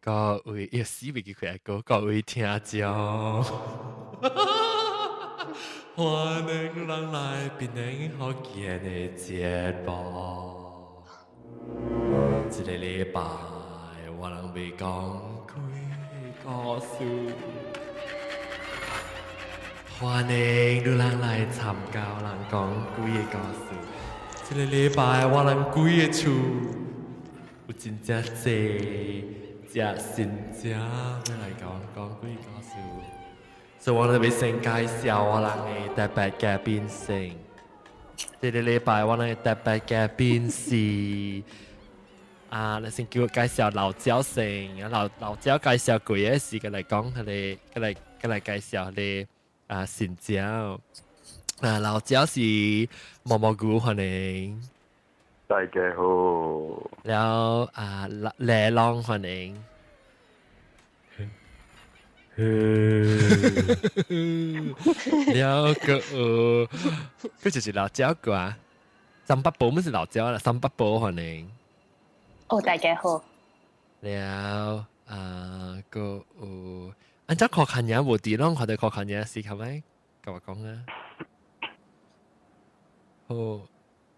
各位要死袂記佢個，各位聽眾，歡迎人來檳城福建的節目。這个禮拜我人欲講鬼故事，歡迎你人來參加我人講鬼的故事。這个禮拜我人鬼的厝有真正濟隻神正欲來共我講鬼故事，所以我欲先介紹我人的特別嘉賓先。這个禮拜我人的特別嘉賓是啊，你先叫我介紹老焦先，啊老老焦介紹鬼的時間來講，佢哋佢來介紹佢個啊神蕉。啊老焦是毛毛菇歡迎。大家好。了啊雷浪歡迎。了個佢就是老焦個啊，三八寶咪是老焦啦，三八寶歡迎。哦，大家好。了啊個有，按照確看嘢無啲攏看到確看嘢是係咪？共我講啊。好，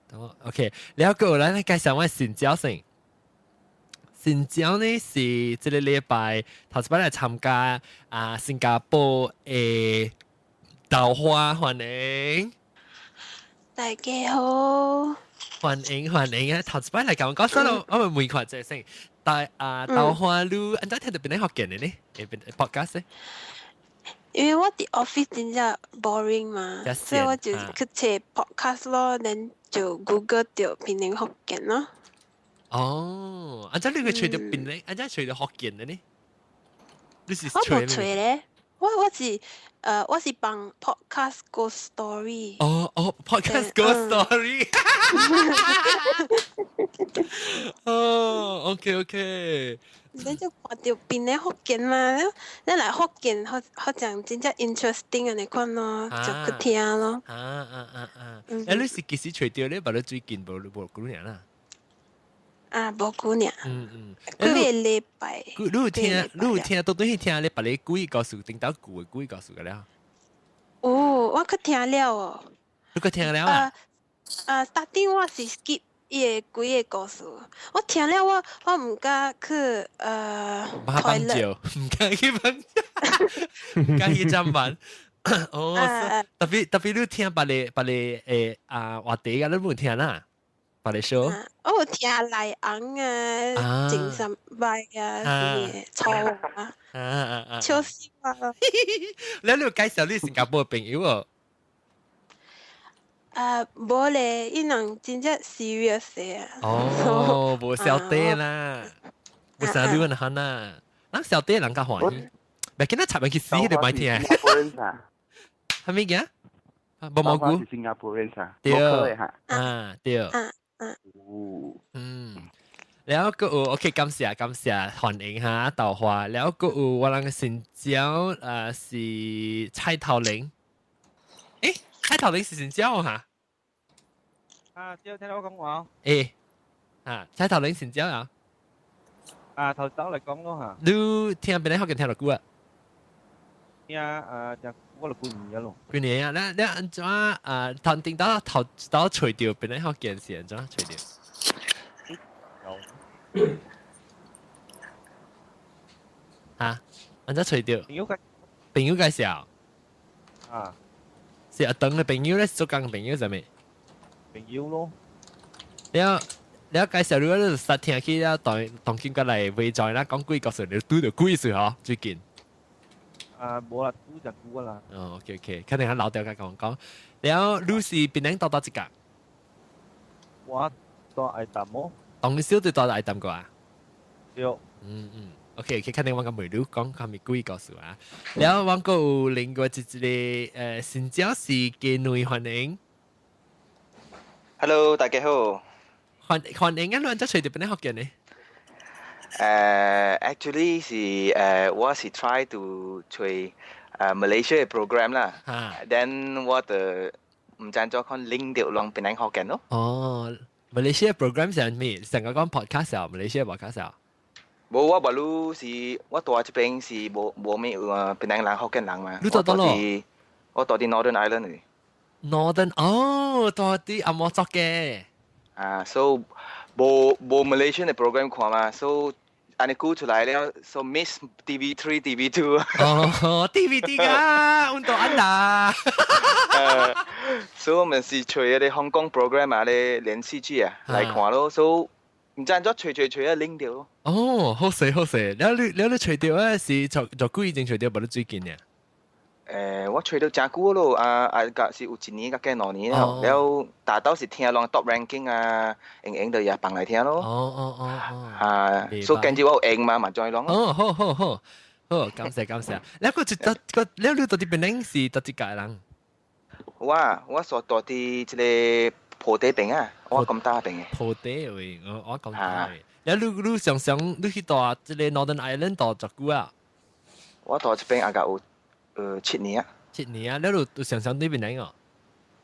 等我 OK。了個咱來介紹我神蕉先。神蕉呢是這個禮拜頭一擺來參加啊新加坡的豆花，歡迎。大家好。歡迎歡迎啊！頭一擺來共我講，所以我咪問看這先。但啊豆花你按怎聽著檳城福建的呢？誒，podcast 呢？因為我佇 office 真正 boring 嘛，所以我就去揣 podcast 咯，then 就 Google 著檳城福建咯。哦，按怎你去揣著檳城，按怎揣著福建的呢？你是我無揣咧，我是放 podcast ghost story。哦哦，podcast ghost story。哦，OK OK。你就看著檳城福建嘛，你來福建好好像真正 interesting 按呢款咯，就去聽咯。啊啊啊啊！欸，你是幾時揣著咧？無你最近無無久爾啦？啊，無久爾。幾個禮拜。你有聽？你有聽？到底去聽咧別个鬼故事，頂到舊的鬼故事個了？有，我去聽了哦。你去聽了啊？啊，starting 我是 skip 伊个幾个故事，我聽了我毋敢去toilet，毋敢去放尿，毋敢去浸飯。哦，特別特別你聽別个別个啊話題啊，你無聽啦？別個 show。我有聽內紅啊，精神歹啊，啥物錯啊，笑死我咯！你有介紹你新加坡的朋友哦？啊，無咧，伊人真正 serious 的啊。哦，無小弟啦，無啥你問下啦，咱小弟人較歡喜，別見他插入去死你莫聽。係咪嘅？無蘑菇。新加坡人啊。對。啊，對。嗯。了閣有 OK，感謝感謝，歡迎哈豆花。了閣有我人神蕉是菜頭玲。欸，菜頭玲是神蕉哈？啊，對，聽到我講話。欸，啊，菜頭玲神蕉啊？啊，頭先嚟講咯嚇。你聽檳城福建聽偌久啊？聽啊，就我就幾年咯。幾年啊？你你按怎啊？頭頂到頭到揣著檳城福建是按怎揣著？有。嚇？按怎揣著？朋友介朋友介紹。啊。是阿鄧的朋友咧，做工的朋友啥物？朋友咯。了了介紹你，你實聽起了當當今過來未在啦，講鬼故事，你拄著鬼事嗬？最近。啊，無啦，拄就久啦。哦，OK OK，肯定係老掉甲講講。了，你是檳城佗佗一角？我住愛淡麼？當小就住愛淡過啊？對。嗯嗯，OK OK，肯定我甲問你講較物鬼故事啊。了，我閣有另外一個新椒是雞女歡迎。 Hello，大家好。歡歡迎啊！你按怎揣著檳城福建呢？ Actually 是我是 try to 揣Malaysia 的 program 啦。Then 我就毋知怎看 link 著攏檳城福建咯。哦，Malaysia program 是咩？成個講 podcast 啊，Malaysia podcast 啊。無我無路是，我住這邊是無無咩檳榔人福建人嘛。你住佗落？我住佇 Northern Ireland 嚟。 Northern 哦，住佇紅毛作嘅。啊，so 無無 Malaysian 嘅 program 看嘛，so 按呢久出來了，so miss TV3 TV2。哦，DVD 噶，untuk anda。所以我們是揣嗰啲香港 program 啊，咧連續劇啊來看咯，所以毋知按怎揣揣揣啊拎著咯。哦，好勢好勢，了你了你揣著啊是從從久以前揣著，無你最近呢？我揣著誠久咯，啊啊，個是有一年較幾兩年了，了大多是聽攏 top ranking 啊，閒閒就也放來聽咯。啊，所以今日我有閒嘛，嘛 join 攏。哦，好好好，好，感謝感謝。你個一個個，了你佇檳城是佗一屆人？我我所住佇這个坡底邊啊，我咁大邊嘅。坡底位，我我咁大位。了你你常常你去住這个 Northern Ireland 住偌久啊？我住這邊啊個有7年啊。 7年啊，了你有常常對檳城哦？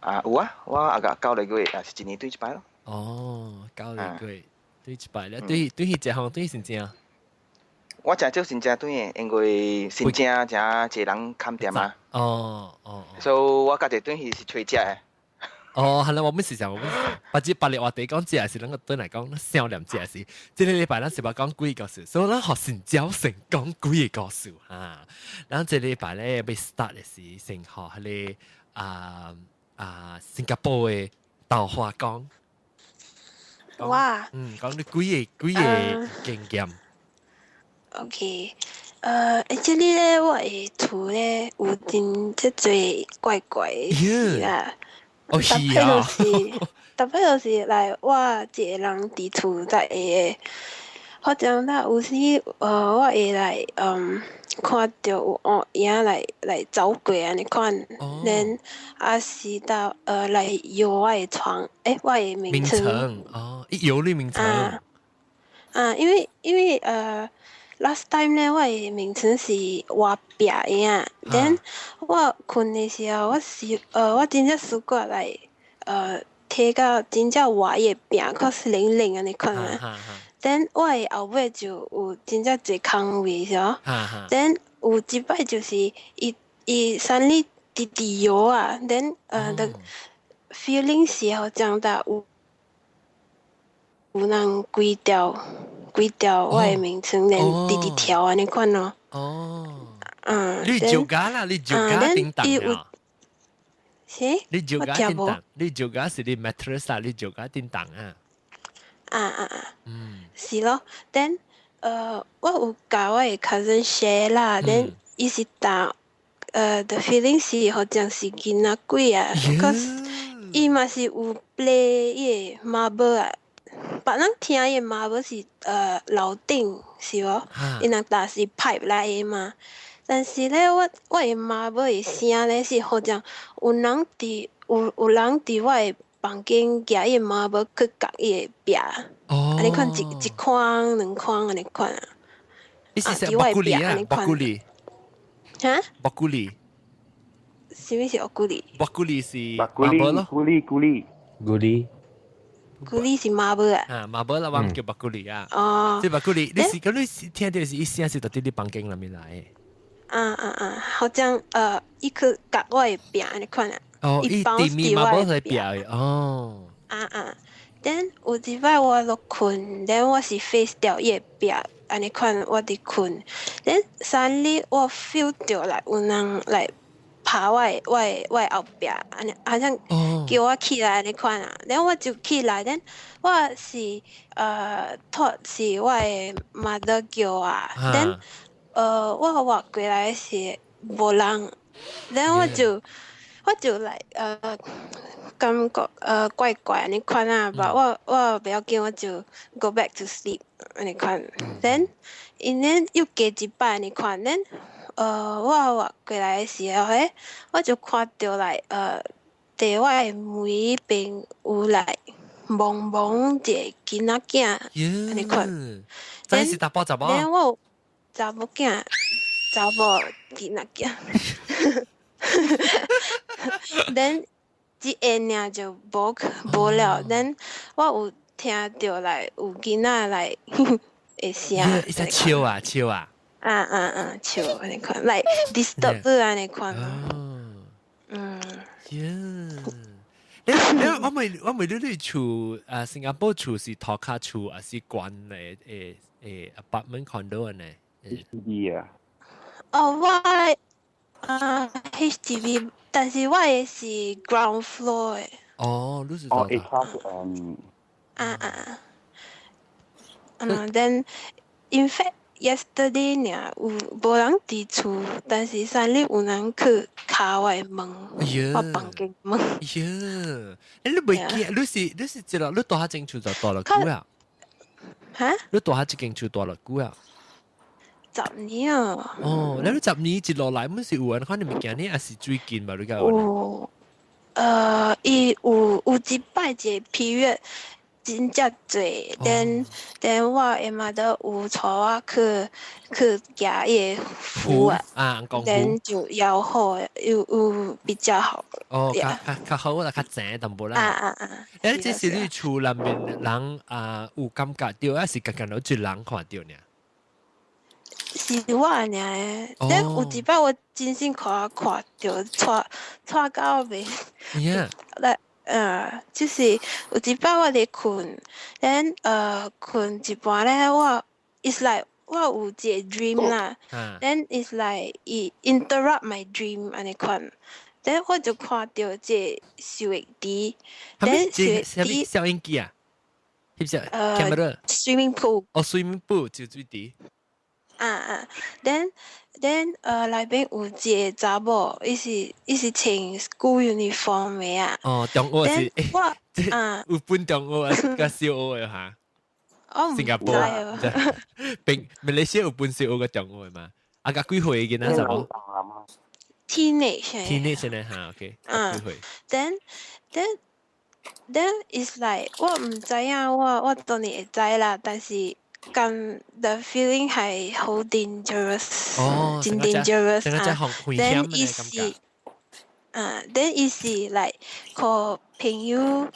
啊有啊，我啊個9個月啊是一年對一擺咯。哦，9個月對一擺了，對對去食項對新正。我誠少新正轉的，因為新正誠濟人崁店啊。所以我家己轉去是揣食的。哦，係啦，我們是講我們，或者別個話題講食是咱個對來講，少念食是。這个禮拜咱是捌講鬼故事，所以咱學新招成講鬼故事哈。咱這禮拜咧欲 start 的是先學彼个啊啊新加坡的豆花講。哇！嗯，講你幾个幾个經驗。 OK，actually 咧，我的厝咧有真這濟怪怪的事啦。哦，是啊。逐擺就是來我一個人佇厝才會，或者那有時我會來看著有烏影來來走過按呢款，then 抑是到來搖我的床，欸，我的眠床。哦，伊搖你眠床。啊，啊，因為last time 咧，我的眠床是活壁的啊，then 我睏的時候，我是我真正試過來摕到真正活伊的壁，較是冷冷按呢款啊。then 我的後尾就有真正濟空位是哦。then 有一擺就是伊伊 suddenly 直直搖啊，then the feeling 是好像呾有有人規條規條我的眠床連直直跳按呢款咯。哦。嗯。你就加啦，你就加叮當啊。是？你就加叮當，你就加是你 mattress 啊，你就加叮當啊。啊啊啊！是咯，then 我有共我的 cousin share 啦，then 伊是答the feeling 是好像是囡仔鬼啊，cause 伊嘛是有 play 伊的 marble 啊，別人聽伊的 marble 是樓頂是無？伊人打是 pipe 來的嘛，但是咧我我的 marble 的聲咧是好像有人佇有有人佇我的房間舉伊的 marble 去軋伊的壁。哦，按呢款一一框兩框按呢款啊。你是說木古里啊？木古里。哈？木古里。啥物是木古里？木古里是木古里，古里古里古里。古里是 marble 啊？啊，marble 啦，我叫木古里啊。哦。這木古里，你是咁你聽著是伊聲是佇你房間內面來的。啊啊啊！好像伊去軋我的壁按呢款啊。哦，伊地面 marble 係壁的哦。啊啊！then 有一擺我落睏，then 我是 face 著伊的壁，按呢款我佇睏。then suddenly 我 feel 著來有人來拍我的我的我的後壁，按呢好像叫我起來按呢款啊。then 我就起來，then 我是thought 是我的 mother 叫我，then 我活過來時無人，then 我就我就來感覺怪怪按呢款啊，but 我我袂要緊，我就 go back to sleep 按呢款。then 因then 又過一擺按呢款，then 我活過來的時候咧，我就看著來佇我的門彼邊有來蒙蒙一個囡仔囝按呢款。這是查埔查某？ then 我有查某囝，查某囡仔囝。then 一下爾就無無了，then 我有聽著來有囡仔來的聲。伊只笑啊笑啊！啊啊啊！笑按呢款，like disturb 你按呢款。嗯。 Yeah。你我問你厝啊，新加坡厝是塗跤厝還是懸的誒 apartment condo 呢？HDB 啊。哦，我啊 HDB，但是我的是 ground floor 的。哦，你是哦，A class 嗯。啊啊。嗯，then in fact yesterday 爾有無人佇厝，但是三日有人去敲我的門，我房間門。哎呀，欸你袂驚？你是這個，你住喺間厝就住了久啊？哈？你住喺這間厝住了久啊？ 10年啊！哦，你10年一落來，毋是有人看你物件，你還是最近吧？你講有，伊有一擺一個 period 真正濟，then 我的媽都有帶我去行伊个符啊，then 就搖好，有比較好。哦，較好啦，較正淡薄啦。啊啊啊！欸，這是你厝內面人啊有感覺著，還是家己一人看著呢？是我爾的，但有一擺我真心看看著，帶帶到袂。來，就是有一擺我咧睏，then 睏一半咧，我 it's like 我有一個 dream 啦，then it's like 伊 interrupt my dream 按呢款，then 我就看著這個游泳池，then 游泳池攝影機啊，翕相 camera swimming pool，哦，swimming pool 就水池。啊啊，then 內邊有一個查某，伊是穿 school uniform 的啊。哦，中學是，我啊，有分中學佮小學的哈。我新加坡，並馬來西亞有分小學佮中學的嘛？啊，佮幾歲囡仔查某？Teenage。 Teenage 呢？哈，OK。嗯。Then it's like 我毋知影，我當然會知啦，但是。咁 the feeling 係好 dangerous，真 dangerous 啊。 Then 伊是啊，then 伊是 like 靠朋友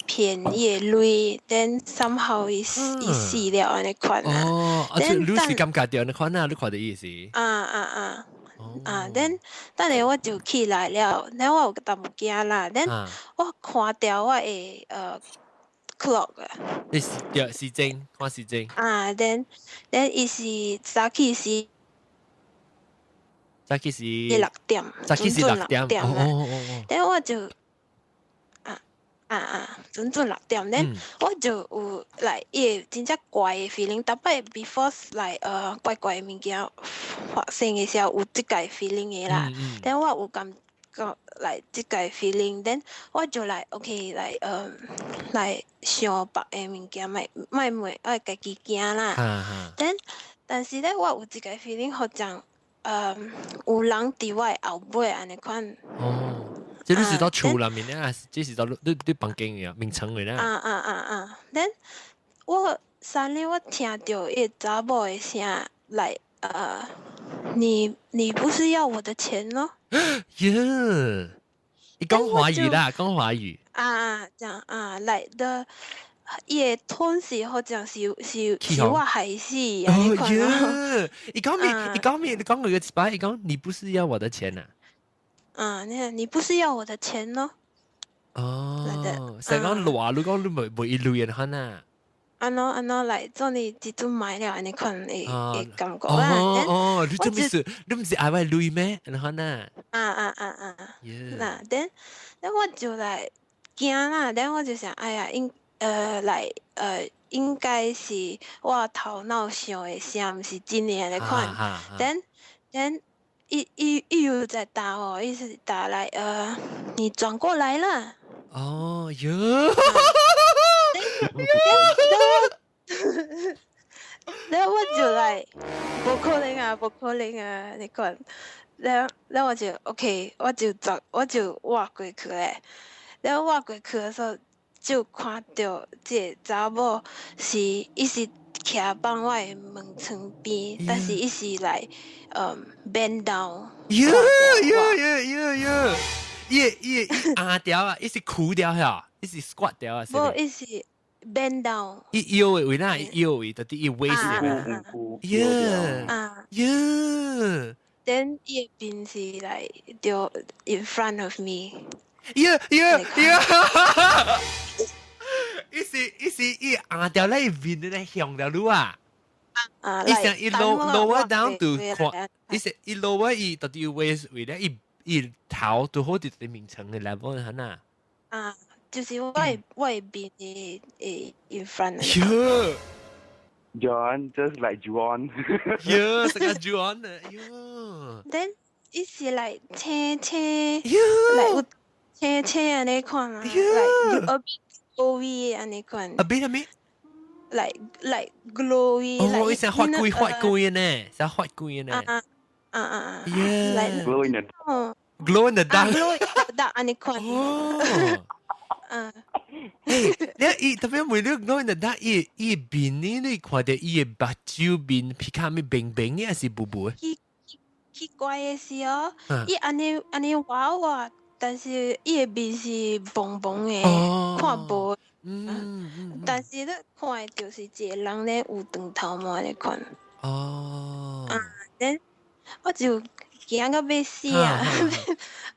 騙伊的鐳，then somehow 伊伊死了按呢款啊。哦，啊，你是感覺著按呢款啊？你看著伊是？啊啊啊！啊，then 等下我就起來了，then 我有淡薄驚啦，then 我看著我的clock 啊，你是對時鐘，看時鐘。啊，then 伊是早起是早起是 6點，早起是六點，哦哦哦。 then 我就啊啊啊，準準6點，then 我就有 like 伊個真正怪的 feeling，逐擺 before like 怪怪的物件發生的時候有這個 feeling 的啦。then 我有感覺 like 這個 feeling，then 我就 like OK like like 想別的物件，莫莫問，愛家己驚啦。then 但是咧，我有一個 feeling 好像有人佇我的後尾按呢款。哦，這你是到厝內面咧，還是這是到你房間的眠床的咧？啊啊啊啊！then 我三日我聽著伊個查某的聲 like，你不是要我的錢咯？耶！你講華語啦，講華語。啊啊，這樣啊，like the 伊的 tone 是好像是我害死按呢款咯。伊講咩？伊講咩？你講過一擺，伊講你不是要我的錢啊？啊，你不是要我的錢咯？哦，成講話你講你袂袂一類人看啊？按怎按怎來做你這陣買了按呢款的感覺啦。哦哦，你做咩事？你毋是愛我鐳咩？按呢款啊？啊啊啊啊！嗱，then 我就來驚啦，then 我就想，哎呀，應來應該是我頭腦想的聲，毋是真的按呢款。then 伊又在打我，伊是打來你轉過來了。哦喲！然後我就來，無可能啊，無可能啊！你講，然後我就 OK，我就轉，我就倚過去咧。然後倚過去的時候，就看著這個查某是，伊是徛放我的門窗邊，但是伊是來，bend down。喲喲喲喲喲！伊伊壓掉啊，伊是屈掉呀，伊是 squat 掉啊。無，伊是。bend down。伊腰的位哪？伊腰位，到底伊 waist 的。 Yeah。啊。 Yeah。 Then 伊的面是 like 就 in front of me。 Yeah！伊是伊壓掉咧面咧向掉路啊！啊，伊想伊 lower down to 看，伊是伊 lower 伊到底 waist 位咧，伊伊頭都好佇佇面層嘅 level 係哪？啊，就是我的面的會 in front。喲 John just like Juan。喲，成個 Juan 啊，喲。 Then 伊是 like 青青，like 有青青按呢款啊，like a bit glowy 按呢款。 A bit 咩？ Like glowy。哦，伊成發光發光呢，成發光呢。啊啊啊啊！Yeah。 Glow in the glow in the dark。 Glow in the dark 按呢款。哦。啊。誒，你伊特別為了 glow in the dark，伊伊面呢？你看著伊的目睭面皮卡咪平平的，還是霧霧？奇奇怪的是哦，伊按呢按呢畫我，但是伊的面是蒙蒙的，看無。但是你看的就是一個人咧有長頭毛的款。啊，then 我就驚到欲死啊！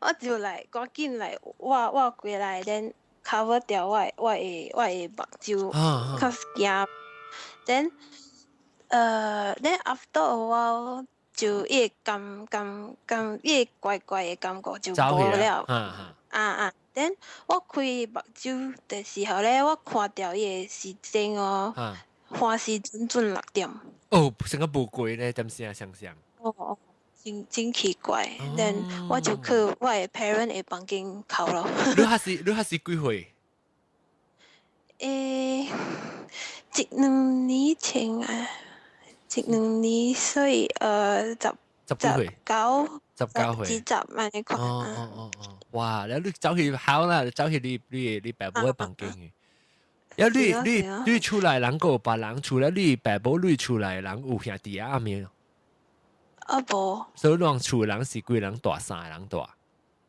我就來趕緊來，我過來，then cover 掉我的目睭，較驚。Then then after a while 就伊會感感感，伊會怪怪的感覺就無了。啊啊！Then 我開目睭的時候咧，我看著伊的時鐘哦，看是準準6點。哦，成個無過咧，點聲想想。哦哦，真真奇怪。Then 我就去我的 parent 的房間哭咯。你還是幾歲？一兩年前啊，一兩年歲，十十幾歲？九。 19歲。 20按呢款。哦哦哦哦，哇！你走去考啦，走去你爸母的房間去。啊，你厝內人閣有別人厝咧，你爸母你厝內人有兄弟啊沒？啊無。所以人厝人是幾人蹛，三個人蹛。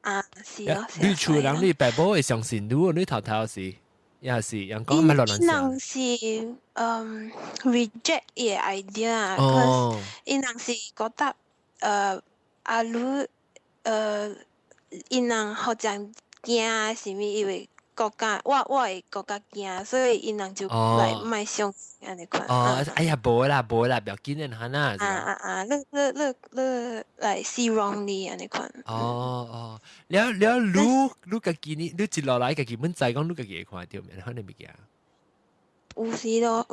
啊，是哦。你厝人你爸母會相信你，你頭頭是，也是人講咪落人。人是reject 伊個 idea 啊，cause 𪜶人是覺得阿魯𪜶人好像驚啥物，因為國家我會國家驚，所以𪜶人就來莫相信按呢款。哦，哎呀，無啦無啦，不要緊的，哈呐。啊啊啊！你來 see wrongly 按呢款。哦哦，了了，你家己呢？你一落來家己本知講你家己會看著咩？可能物件。有時咯，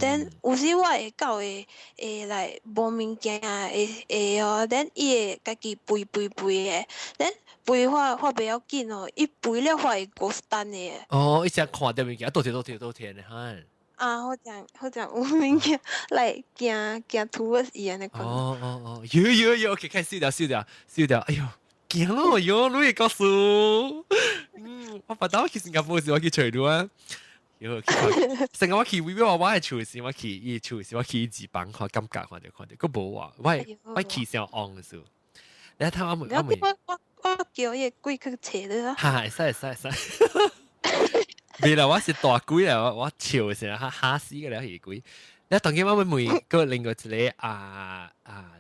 但有時我會狗會會來無物件會會哦，then 伊會家己飛飛飛的，then 飛我我袂要緊哦，伊飛了我會過 stun 的。哦，伊成看著物件，倒貼倒貼倒貼的哈。啊，好像有物件來行行 towards 伊按呢款。哦哦哦，有有有，OK，開始燒掉燒掉燒掉，哎喲，驚咯喲，你會告訴，我把當我去新加坡時，我去揣你啊。有成個我去為我我的厝時，我去伊厝時，我去伊字房看感覺看著看著，閣無啊，我去上昂時，你睇我問我問，我叫伊個鬼去揣你啊！哈，會使會使會使，未啦，我是大鬼啦，我笑成嚇嚇死個了是鬼。你當今我問問個另外一個啊啊，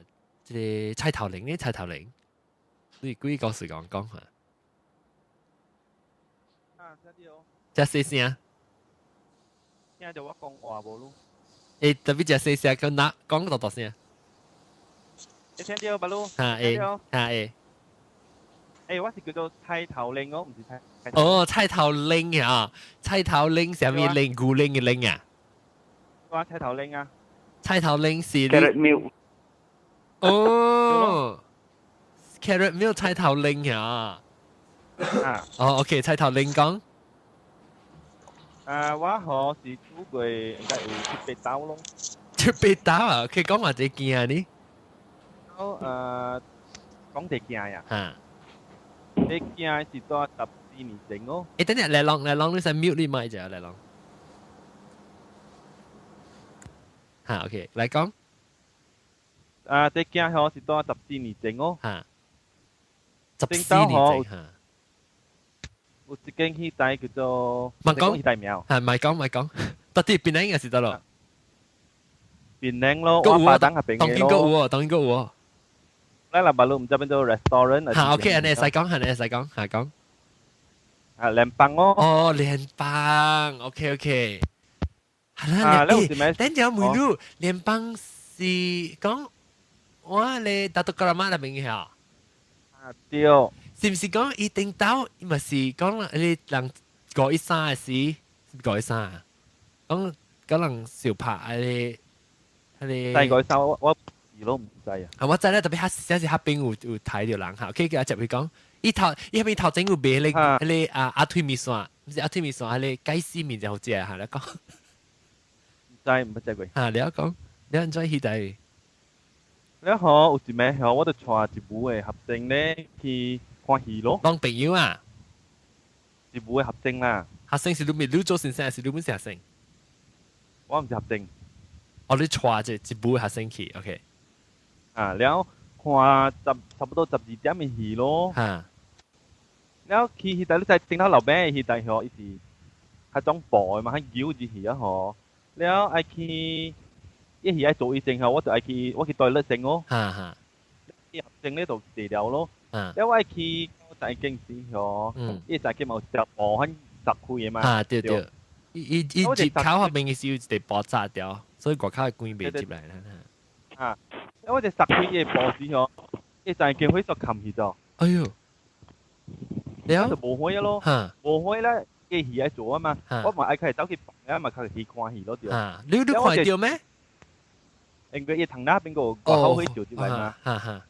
這個菜頭玲呢？菜頭玲，你鬼故事講講下。啊，聽著。遮細聲。聽著我講話無咯？特別遮細聲，講哪講大大聲。你聽著無咯？哈會，哈會。我是叫做菜頭玲哦，毋是菜。哦，菜頭玲啊，菜頭玲啥物玲？牛奶的奶啊？我菜頭玲啊。菜頭玲是。 Carrot milk。哦，carrot milk 菜頭玲啊。啊。哦，OK，菜頭玲講。啊，我好是煮過應該有七八刀咯。七八刀啊？佢講話這件呢？我講這件呀。嚇。這件是蹛14年前哦。等陣來啷來啷，你先 mute 你麥者來啷。嚇，OK，來講。啊，這件吼是蹛十四年前哦。嚇。十四年前嚇。有一間戲台叫做，莫講戲台名，係咪講咪講，到底檳城還是佗落？檳城咯，我巴東那邊當今閣有哦，當今閣有哦。咱若捌你毋知變做 restaurant。嚇，OK，按呢會使講，按呢會使講，嚇講。啊，聯邦哦。哦，聯邦，OK OK。係啦，欸，等陣問你，聯邦是講我咧 Dato Keramat 那邊嘅啊？啊，對。是毋是講伊頂頭，伊嘛是講你人513嘅時，513啊？講講人小拍彼個。但513我是攏毋知啊。啊，我知啦，特別較真是較邊有睇著人嚇，OK，叫接去講，伊頭伊彼頭前有賣彼個彼個啊鴨腿麵線，毋是鴨腿麵線，彼個雞絲麵就好食嚇，你講。毋知毋捌食過。啊，你講，你按怎去台？了後有一暝吼，我就帶一母的學生咧去看戲咯。當朋友啊？一母的學生啦。學生是你咪你做先生，還是你本學生？我毋是學生。哦，你帶一母的學生去，OK。啊，了看十差不多12點的戲咯。哈。了去戲台，你知頂頭樓邊的戲台吼，伊是較種薄的嘛，較幼一戲啊吼。了愛去。伊戲愛做醫生吼，我就愛去，我去 toilet 先哦。哈哈。伊學生咧就坐了咯。了我愛去到間時吼，伊在間嘛有條布很十開的嘛。啊，對對。伊伊伊入口那邊是有一個布紮掉，所以外口的光袂入來啦。啊，了我就塞開伊個布時吼，伊在間火速冚去咗。哎喲。了就無火咯。無火咧，伊戲愛做啊嘛，我嘛愛開始走去房啊嘛，開始去看戲咯對。啊，你你看著咩？因為伊從那邊個外口火照入來嘛。哈哈。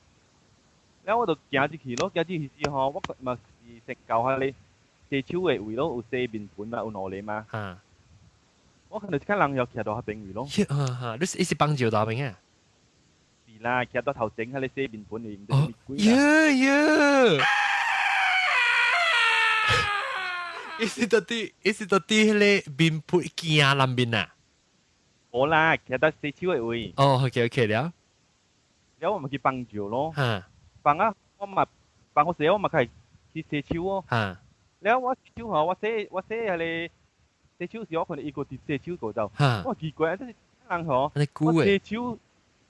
了我就行入去咯，行入去時吼，我嘛是先到彼个洗手的位咯，有洗面盆嘛，有兩个嘛。我看到一個人又徛佇彼邊位咯。哈哈，你是伊是幫照佇邊啊？是啦，徛佇頭前彼个洗面盆的，毋知啥物鬼。耶耶！伊是佇彼个面盆鏡內面啊？無啦，徛佇洗手的位。哦，OK OK 了。了我嘛去幫助咯。哈。幫啊，我嘛幫我洗，我嘛開始去洗手哦。哈。了我洗手吼，我洗彼个洗手時，我看著伊閣佇洗手嗰度。我奇怪，這是人吼。我洗手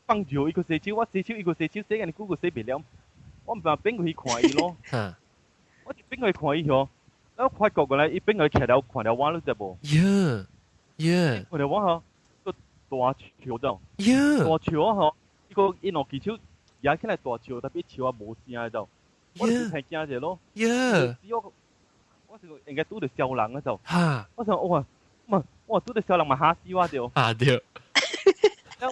放尿，伊閣洗手，我洗手伊閣洗手，洗按呢久閣洗袂了。我毋知變過去看伊咯。我就變過去看伊吼，我發覺過來，伊變過去徛了看著我，你知無？耶耶。看著我吼，閣大笑咗。耶。大笑吼，伊閣伊兩支手舉起來大笑，特別笑啊無聲的就。我就聽驚者咯。耶。我我是應該拄著痟人啊就。哈。我想哇，嘛我拄著痟人嘛嚇死我著。啊對。我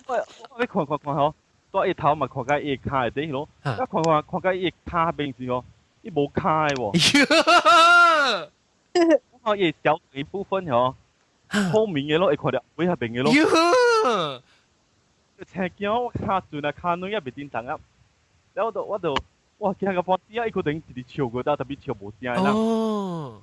我欲看看看吼，蹛伊頭嘛看甲伊跤會底咯，我看看看甲伊跤邊時吼，伊無跤的喎。我看伊小腿部分吼，透明的咯，會看著尾彼邊的咯。青驚我跤船啊跤軟也袂振動啊，了我就我就哇驚甲半死啊！伊可能一直笑過，特別笑無聲的啦。哦。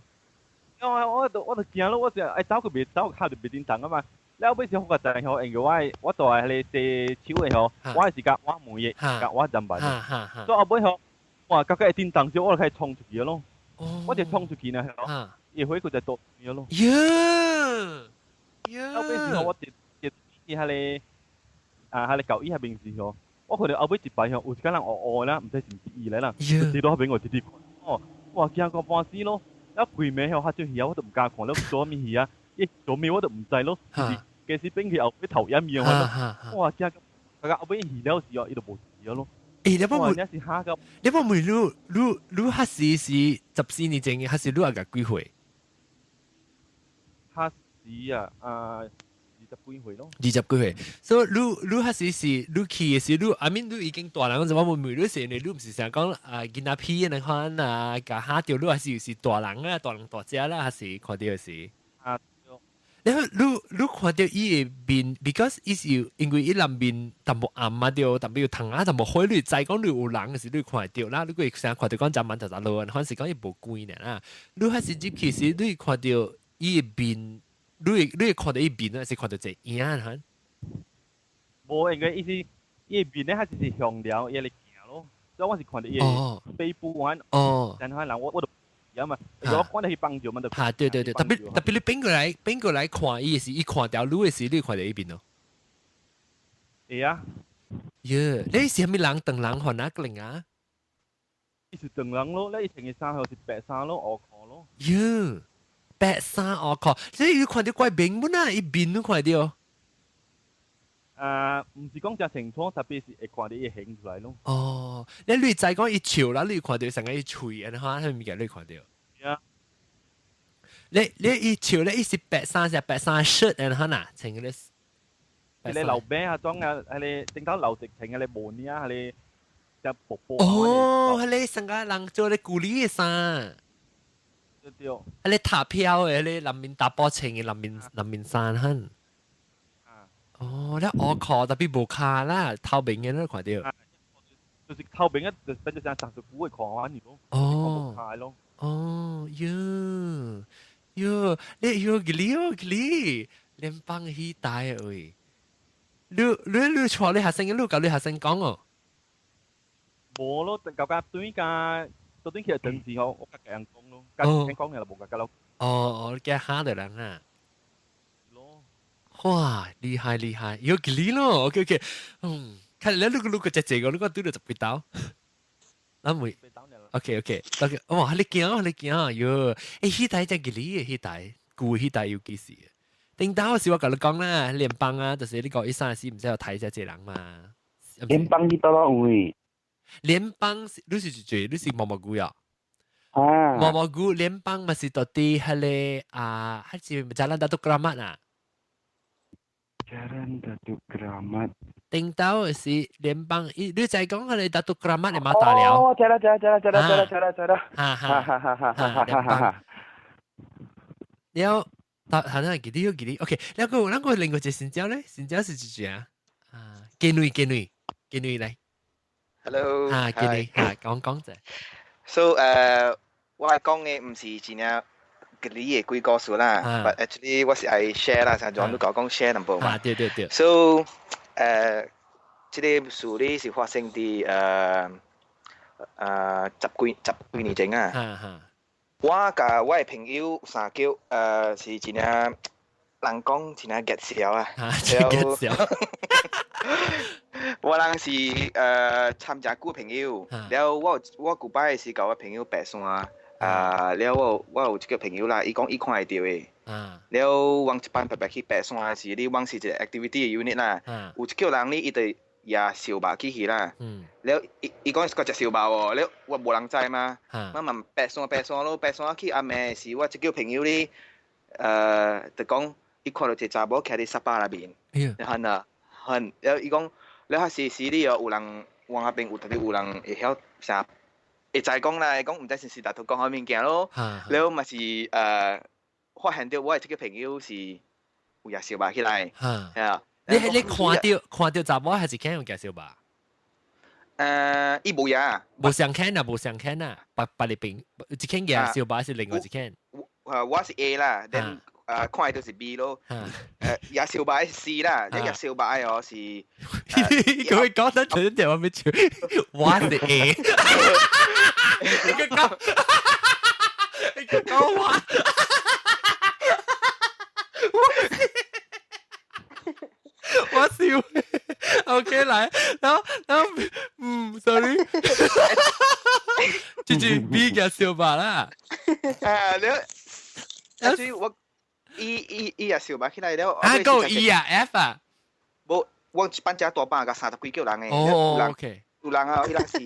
我我就我就驚咯，我就愛走閣袂走，跤就袂振動啊嘛。了尾時我發覺吼，因為我我蹛彼个洗手的吼，我是共倚門的，共倚砧板的。所以後尾吼，哇，感覺會振動時，我就開始衝出去咯。我就衝出去呢，吼，伊火閣在倒咯。耶耶！後尾時吼，我直直去彼个啊，彼个舊椅彼邊時吼，我看著後尾一排吼，有一個人烏烏的啦，毋知是毋是伊來啦，就佇佇彼邊我直直看，哦，哇，驚到半死咯！了規暝吼，較少戲啊，我都毋敢看了，做啥物戲啊？伊做咩我都毋知咯，就是其實變去後尾頭掩樣咯，哇！驚到後尾戲了時哦，伊就無事咯。欸，你幫問，你幫問你你你彼時是14年前，還是你也幾歲？彼時啊，啊20幾歲咯。 20幾歲，所以你你彼時是你去的時，你 I mean 你已經大人，就我問問你是因為你毋是成日講啊囡仔屁那款啊，共嚇著你，還是是大人啊，大人大隻啦，還是看著時？啊。你你你看著伊的面，because 伊是因為伊內面淡薄暗啊，對，淡薄有窗仔，淡薄火，你知講你有人的時，你看會著啦。你閣會成日看著講昨晚頭頭落，反是講伊無關爾啦。你彼時入去時，你會看著伊的面，你會你會看著伊面，還是看著一個影哈？無，因為伊是伊的面咧，還是是向了伊咧行咯，所以我是看著伊的背部款。哦。但係人我我就啊嘛，如果看到佢幫住嘛就。嚇，對對對，特別特別你變過來變過來看伊時，伊看條路的時，你看到伊邊咯。會啊。耶，你是啥物人？長人還哪個人啊？伊是長人咯，你穿嘅衫是白衫咯，烏褲咯。耶，白衫烏褲，所以你看到怪明本啊，伊面都看到。啊，毋是講誠清楚，特別是會看到伊形出來咯。哦，你知講伊笑啦，你看到成個伊喙，按呢哈，啥物件你看到？啊。你伊笑咧，伊是白衫是白衫 shirt 按呢哈呐，穿個咧。你留餅啊，裝啊，係你正頭留直情嘅，你毛呢啊，係你只薄薄。哦，係你成個人做你古麗嘅衫。對對。係你塔飄嘅，你南面打波穿嘅南面衫哼。哦，你我靠，特別無卡啦，透明嘅你看到。就是透明嘅，就變咗成十股嘅看完咯。哦。卡咯。哦，喲，喲，你喲個哩哦個哩，連幫戲大喂。你帶你學生，你教你學生講哦。無咯，舊家對家，到底其實政治我甲人講咯，甲聽講嘅就無甲甲咯。哦哦，你驚嚇到人啊！哇，厲害厲害，有幾哩咯？OK OK，嗯，看你你個只這個，你個對到十幾刀，咱會。OK OK OK，哇，你驚你驚喲！欸，彼台真幾哩嘅，彼台舊彼台有幾時？頂當時我共你講啦，聯邦啊，就是你講一三時毋知有睇這這人嘛。聯邦去倒落位？聯邦你是住你是毛毛菇啊？啊。毛毛菇聯邦嘛是到底彼个啊，還是 Jalan Datuk Keramat 啊？ Jalan Datuk Keramat。頂到是聯邦，你知講彼个 Datuk Keramat 的馬大了。哦，知啦知啦知啦知啦知啦知啦知啦。哈哈哈哈哈哈哈哈。了。但係咧，記得記得，OK。那個另外一個新椒咧，新椒是幾隻啊？啊，建女建女建女來。 Hello。啊，建女，啊，講講者。 So 我講嘅毋是真正吉利嘅鬼故事啦，but actually 我是愛 share 啦，像 John 都講講 share 淡薄嘛。啊，對對對。 So 這個事咧是發生佇十幾年前啊。我佮我的朋友三叫，是真正人講真正熱笑啊！熱笑。我人是參加久朋友，了我舊擺是共我朋友爬山，啊，了我有一個朋友啦，伊講伊看會著的。了阮一班白白去爬山的時，你阮是一個 activity 的 unit 啦，有一叫人呢，伊就也燒肉起去啦。了伊講是閣食燒肉喎，了我無人知嘛，我嘛爬山爬山咯，爬山去暗暝時，我這叫朋友呢，就講伊看到一個查某徛佇沙巴內面，很啊，很，了伊講，了彼時時你哦有人，阮那邊有特別有人會曉啥，會知講啦，講毋知是毋是達都講好物件咯，了嘛是發現著我的這個朋友是有也燒肉起來，係啊。你看到查某還是看用介紹吧？伊無呀，無相看啊，無相看啊，別別哩邊，一間嘅燒肉是另外一間。我是 A 啦，then 看的就是 B 咯。也燒肉是 C 啦，一個燒肉哦是。佢會講得準點，我沒笑。我是 A。你個講，你個講話。我笑，OK 來，然後，嗯，sorry，就是 B 嘅笑吧啦。啊，你，所以我伊也燒肉起來了。啊，夠 E 啊，F 啊。無，我一班遮大班，共三十幾個人的。哦，OK。有人啊，伊人是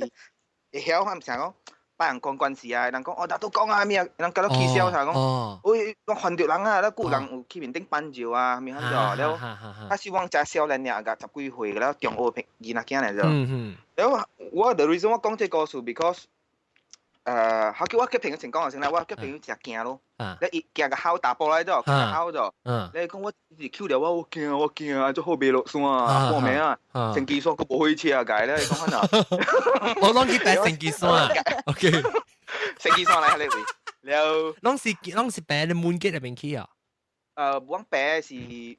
會曉，我毋是講。幫人講關係啊，人講哦，大都講啊咩啊，人覺得起笑啥講，喂，講煩著人啊，了有人有去面頂扳尿啊，咩款咗，了，啊是阮遮少年爾，共十幾歲，了中學朋囡仔囝來咗。了我 the reason 我講這個故事，because 後叫我叫朋友先講先啦，我叫朋友誠驚咯，了伊驚個吼大波來咗，驚吼咗，你講我是 Q 了我，我驚我驚啊，做好袂落山啊，半暝啊，成機山閣無火車啊，解咧，伊講怎啊？我攏去爬成機山，OK，成機山來彼個位，了，攏是爬咧門街入邊去啊？阮爬是因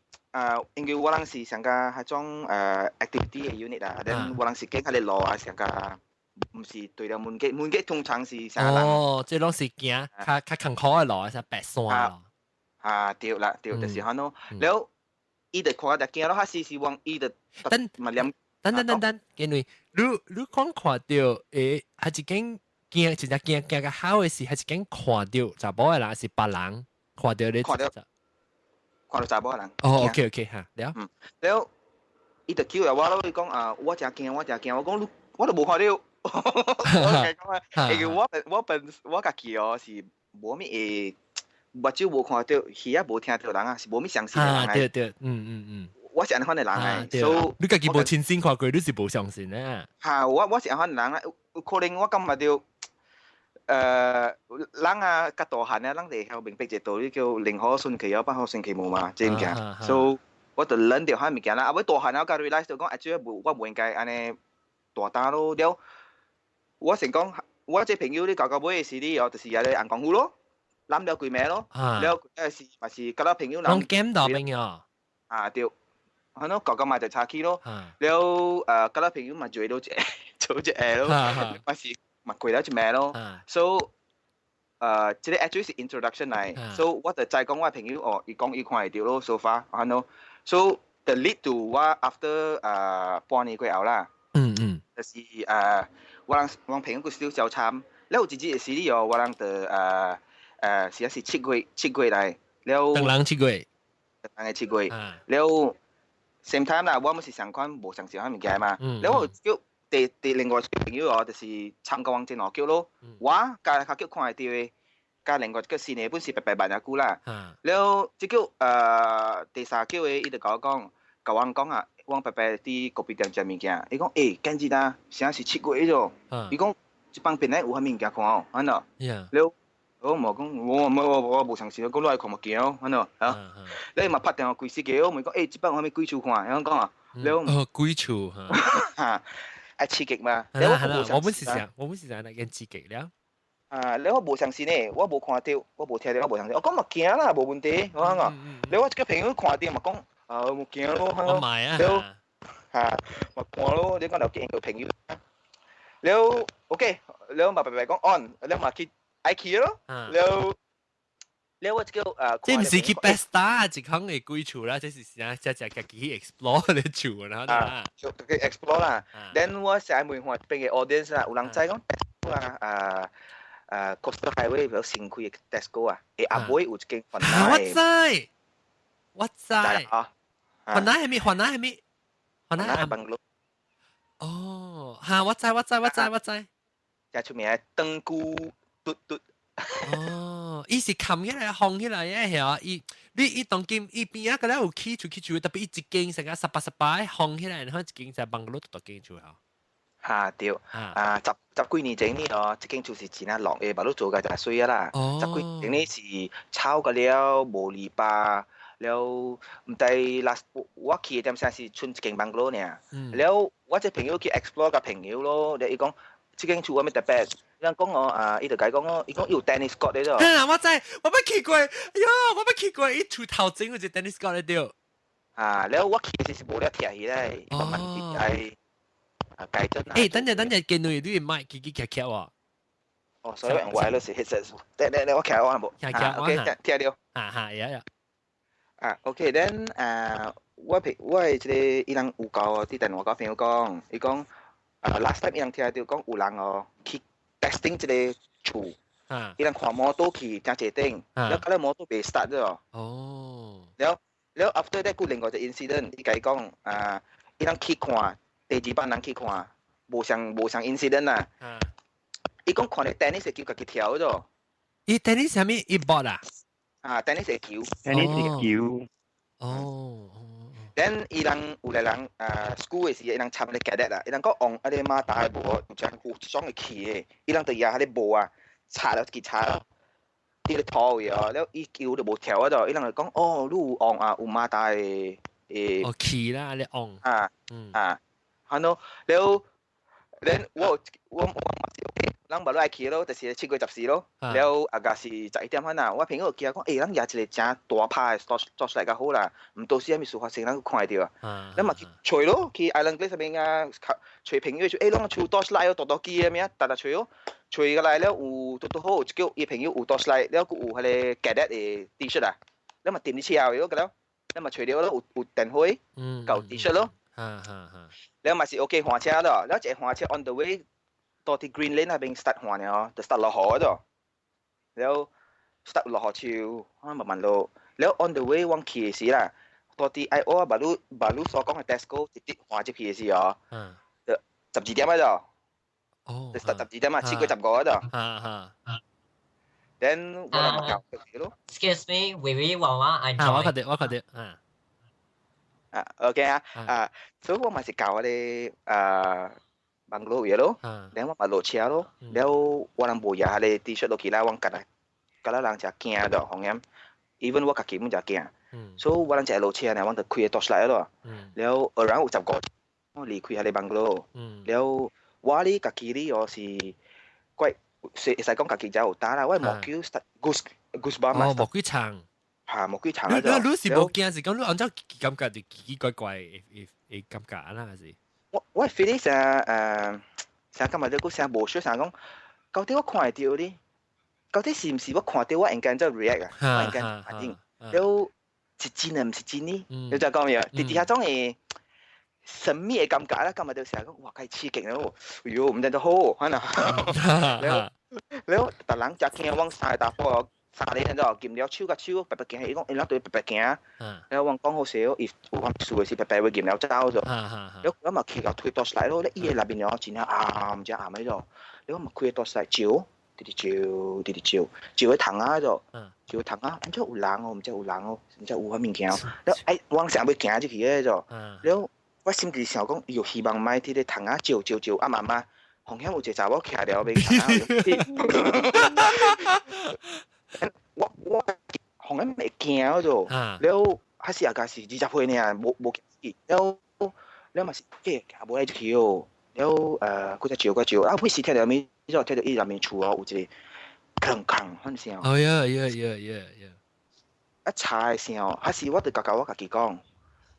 為我人是上個彼種activity 的 unit 啊，then 我人是經彼個路啊，上個。毋是對了門街，門街通常是啥人？哦，這攏是行較較艱苦的路，是白山咯。啊，對啦，對，就是按呢。了，伊就看就驚咯，彼時是往伊就等嘛念。等等等等，因為你講看著係一間驚，真正驚驚較好的是，係一間看著查某的人，是別人看著你。看著看著查某的人。哦，OK OK 哈，了。嗯，了，伊就叫我咯，伊講啊，我誠驚，我誠驚，我講你，我都無看著。我共講啊，因為我本我家己哦是無咩會，目睭無看著，耳仔無聽著人啊，是無咩相信的人。啊，對對，嗯嗯嗯。我是按款的人來，所以你家己無親身看過，你是無相信啊。哈，我是按款人啊，有可能我感覺著，人啊，較大漢啊，人就會曉明白一個道理叫寧可信其有，不可信其無嘛，這物件。所以我就諗著彼物件啦。啊，尾大漢啊，我才 realize 就講，啊，這無我無應該按呢大膽咯。了，我先講，我這朋友你到到尾的時你哦，就是遐咧紅功夫咯，攬了幾暝咯，了是嘛是佮了朋友人。攏見到朋友。啊對。按呢到到嘛就吵起咯，了佮了朋友嘛做到一個，做一個咯，嘛是嘛過了一暝咯，所以這個 actually 是 introduction 來，所以我就知講我朋友哦，伊講伊看會著咯，so far 按呢，so the lead to 我 after 半年過後啦，就是我人朋友閣 still 交參，了有一日的時哩哦，我人就是啊是7月7月來，了。當人7月。當人7月，了。same time 啦，我們是相款無相像彼物件嘛。了我叫第另外一個朋友哦，就是參加王真兩叫咯。我佮較叫看會著的，佮另外一個新的本是白白萬仔久啦。了這叫第三叫的，伊就共我講，共我講啊，我白白佇咖啡店食物件，伊講欸，今日啊，啥是7月咗？伊講這幫邊仔有啥物件看哦，按呢？了我嘛講，我無相信，講你愛看物件哦，按呢？啊，你嘛拍電話規死個，我問講，欸，這擺有啥物鬼厝看？伊講啊，了哦，鬼厝哈，愛刺激嘛。我本是想，我本是想那件刺激了。啊，了我無相信呢，我無看著，我無聽著，我無相信。我講嘛驚啦，無問題，我講啊。了我一個朋友看著嘛講，啊，無驚咯，我買啊。了，哈，嘛看咯，你講就見個朋友。了，OK，了嘛白白講 on，了嘛去愛去咯。了，了我這個這毋是去 Best Star 一空的鬼厝啦，這是啥？只只家己去 explore 的厝啦。啊，就去 explore 啦。Then 我成日問看邊個 audience 啦，有人知講啊啊啊，Coastal Highway 比較新開的 Tesco 啊，欸阿尾有一間雲南。我知，我知。啊，雲南係咪？雲南係咪？雲南係 bungalow。哦，哈，我知，我知，我知，我知。真出名的燈菇嘟嘟。哦，伊是冚起來、放起來嘅係啊！伊你伊當今伊邊仔個咧有起厝起厝，特別伊一間成個1818放起來，然後一間就 bungalow 獨間厝啊。哈對，啊十幾年前呢哦，這間厝是真啊落的，嘛都做甲誠媠啊啦。十幾年前呢是炒個了，無籬笆了，毋知 last 我去的點聲是賰一間 bungalow 爾。了我這朋友去 explore 佮朋友咯，了伊講這間厝有啥物特別？伊講哦啊，伊就共講哦，伊講有 tennis court 咧咯。我知，我捌去過，哎喲，我捌去過，伊厝頭前有一個 tennis court 咧對。啊，了我去時是無了拆起來，慢慢愛啊改正。欸，等陣等陣，見到你的麥嘰嘰喀喀喎。哦，所以用 wireless headset。等等等，我徛我無。徛徛，OK，聽聽著。啊哈，呀呀。啊，OK，then 啊，我朋我的這個伊人有交佇電話佮朋友講，伊講啊，last time 伊人聽著講有人哦去 testing 這個厝，伊人看摩托去誠濟頂，了佮咧摩托袂 start 咗。哦。了了 after that 閣另外一個 incident，伊共伊講啊，伊人去看，第二班人去看，無相 incident 啦。伊講看著 tennis 的球家己跳咗。伊 tennis 啥物？伊搏啊？啊，tennis 的球。 tennis 球。哦。 Then 伊人有來人啊，school 的時，伊人參咧 cadet 啦，伊人講往啊個馬達的無，有隻有一種會起的，伊人就舉彼个帽啊，插了一支插了，佇咧塗位哦，了伊球就無跳啊咗，伊人就講哦，你有往啊，有馬達的誒。哦，起啦，你往。啊，啊，按呢，了，then 我我我嘛是 OK，咱無愛去咯，就是7月14咯。了啊個是11點半啊，我朋友記講，欸，咱也一個誠大拍的 torch 來較好啦，毋到時啥物事發生，咱看會著啊。咱嘛去揣咯，去 Island Place 邊啊，揣朋友說，欸，攏厝 torch light 哦，大大機的物，逐逐揣咯，揣過來了有拄拄好，有一叫伊朋友有 torch light，了閣有彼個 cadet 的 T-shirt 啊，咱嘛訂佇車後咯，個了，咱嘛揣著咯，有電火，夠 T-shirt 咯。了嘛是 OK 換車咯，了一換車 on the way 到佇 Green Lane 那邊 start 換了，就 start 落雨咗，了 start 落雨潮，啊慢慢落，了 on the way 往去的時啦，到佇愛我馬路馬路所講的 Tesco 直接換入去的時哦，就12點咗，就 start 十二點啊，7月15咗。Then 我諗咪搞咯。 Excuse me，微微娃娃，I 啊，我確定，我確定，啊。啊，OK 啊，啊，所以我嘛是教嗰個啊。bungalow 嘢咯，然後我嘛落車咯，然後我人無也彼個 T-shirt 落去啦，我家己，家己人誠驚的，風險，even 我家己嘛誠驚，所以我人一落車呢，我就開個 torchlight 咯，然後 around 有15，我離開彼個 bungalow，然後我哩家己哩哦是怪，會使講家己才有膽啦，我毛骨 start goosebump 哦，毛骨長，嚇毛骨長。你是無驚，是講你按照感覺就奇奇怪怪，會感覺啊，還是？我 feeling 成成今日你講成無小成講，到底我看會著哩？到底是毋是我看著我應該做 react 啊？我應該反應，了是真的毋是真呢？你就講咩？佇底下種會神秘的感覺啦，今日就成日講哇，太刺激了！哎喲，毋知就好，可能了了，逐人誠驚，阮三個查埔三個人就撳了手佮手，白白行，伊講伊攏對白白行，了阮講好勢哦，伊有法事的時白白會撳了走咗，了我嘛去共推 torchlight 咯，咧伊的內面哦真正暗，真暗彼種，了我嘛開 torchlight 照，直直照，直直照，照彼窗仔咗，照窗仔，按怎有人哦，毋知有人哦，毋知有啥物件，了哎，我想欲行入去的咗，了我心裡想講，有希望莫佇咧窗仔照照照，啊媽媽，風險有一個查某徛了欲窗仔。我風險會驚咗，了還是也個是20歲爾，無無了了嘛是計無愛入去哦，了閣再照閣照，啊，尾時聽著物，之後聽著伊內面厝哦有一個吭吭款聲。哦 yeah！啊，查的聲哦，還是我就甲我家己講，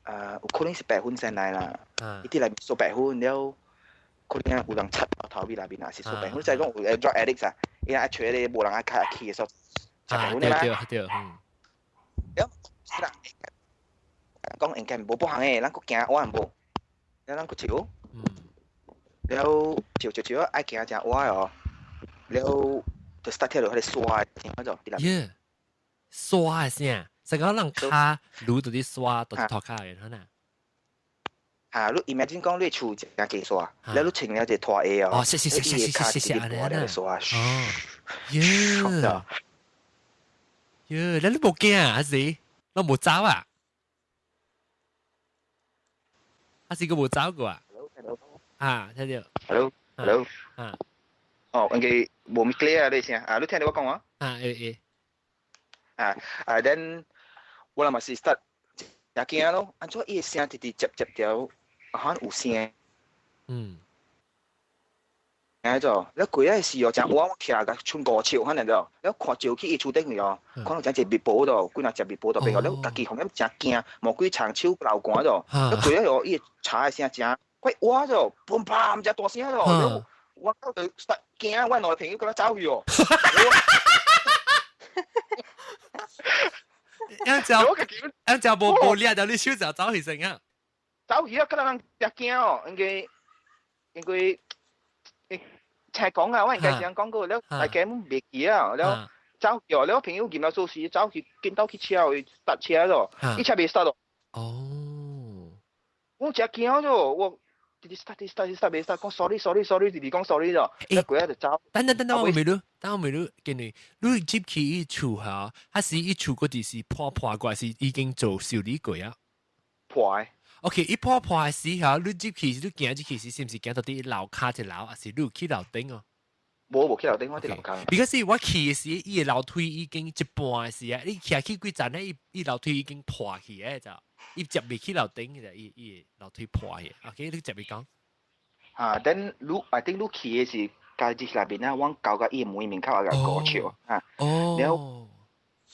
有可能是白粉先來啦，伊佇內面掃白粉了，可能有人插頭尾內面啊，是掃白粉，即係講有 drug addicts 啊，伊愛揣個無人愛開去的所。啊，對對對，嗯。了，是啦，講應該無不行的，咱閣行倚無，了咱閣照，了照照照，愛行誠倚哦，了就 start 聽著彼個刷的聲，嗰種。耶，刷的聲，是講人跤擼到佇刷到塗跤的，可能。啊，你 imagine 講你厝誠濟刷，了你穿了一個拖鞋哦，哦，是是是是是是按呢啊，刷，哦，耶。喲，你無驚啊？還是你無走啊？還是閣無走過啊？啊，聽著。 Hello，Hello。啊。哦，應該無咪 clear 啊，你聲啊，你聽著我講啊？啊，會會。啊啊，then 我嘛是 start 也驚咯，按怎伊的聲直直接接著，可能有聲。哎就，你規個時哦，誠我徛甲剩五尺可能就，你看照去伊厝頂面哦，看到誠濟蜜婆度，幾若隻蜜婆度變個，你家己風險誠驚，毛幾長手流汗度，你規個哦，伊查的聲誠怪哇就，砰砰誠大聲咯，我到就驚，我兩個朋友閣咧走去哦。樣就樣就無無掠著你手就走去先啊！走去啊！可能人誠驚哦，應該應該。才講啊，我應該這樣講過，了大家袂記啊，了走去哦，了朋友見到做事走去見到去車位搭車咯，伊車袂 start 咯。哦，我誠驚咗，我直直 start start start 袂 start，講 sorry sorry sorry，直直講 sorry 咗，一過就走。等等等等，我未你，等我未你，見你，你入去伊厝嚇，還是伊厝嗰啲是破破過，還是已經做修理過啊？破的。 OK，伊破破的時候，你入去你行入去時，是毋是行到佇樓跤一樓，還是你有去樓頂哦？無去樓頂，我佇樓跤。 Because 我去的時，伊的樓梯已經一半的時啊，你徛去幾層咧，伊伊樓梯已經破去的就，伊接袂去樓頂嘅，伊伊樓梯破去。OK，你接袂講？啊，then 你 I think 你去的是家己內邊啊，我搞個伊門面口啊個過橋啊。哦。了，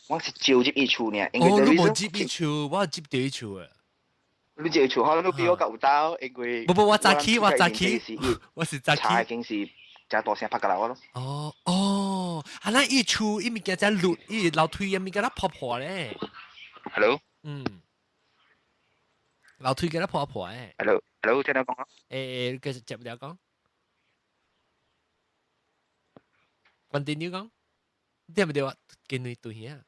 我是照入伊厝呢，因為哦，你無接伊厝，我接到伊厝啊。你接厝可能你比我較有膽，因為無無，我早起，我早起，我是早起。查已經是真大聲拍過來我咯。哦哦，啊，咱伊厝伊物件真綠，伊樓梯嘅物件咧破破咧。 Hello。嗯。樓梯嘅咧破破誒。 Hello，Hello，聽到講啊？誒，繼續接了講。Continue 講，聽唔到啊？見你對兄，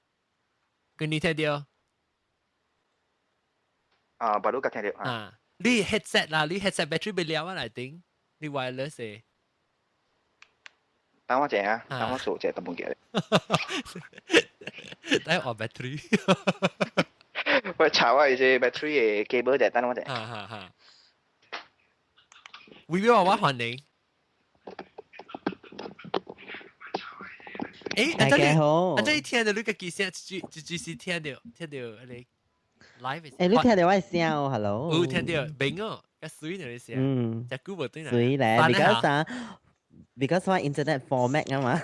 見你聽到？啊，白都聽到啊！你 headset 啦，你 headset battery 未了啊？嚟頂，你 wireless 嘅。等我一下，等我做一下都冇記得。等我 battery。我查我是 battery 嘅 cable 就等我一下。哈哈哈。微微話我歡迎。誒，大家好。啊，這你聽到你個幾聲，一句一句是聽到聽到你 live。誒，你聽到我的聲哦，hello。有聽到，明哦，較水呢啲聲。嗯。隻久無對啦。水咧，because 啊，because 我 internet format 啊嘛。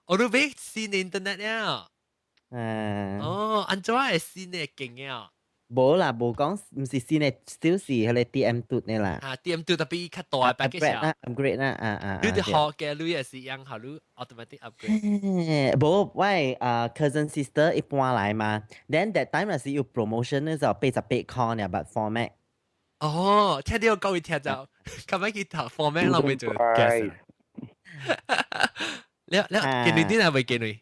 我都俾新 internet 了。嗯。哦，按怎會新的勁啊？無啦，無講，毋是新的，就是彼个 DM2 的啦。啊，DM2 特別較大 package 啦，upgrade 啦，啊啊。你哋學嘅你也是樣，好你 automatic upgrade。無，我啊 cousin sister 一搬來嘛，then that time 若是有 promotion 呢就88塊呢，but format。哦，聽到各位聽就，琴日去讀 format 啦，未做 guess。你你見你啲係未見你？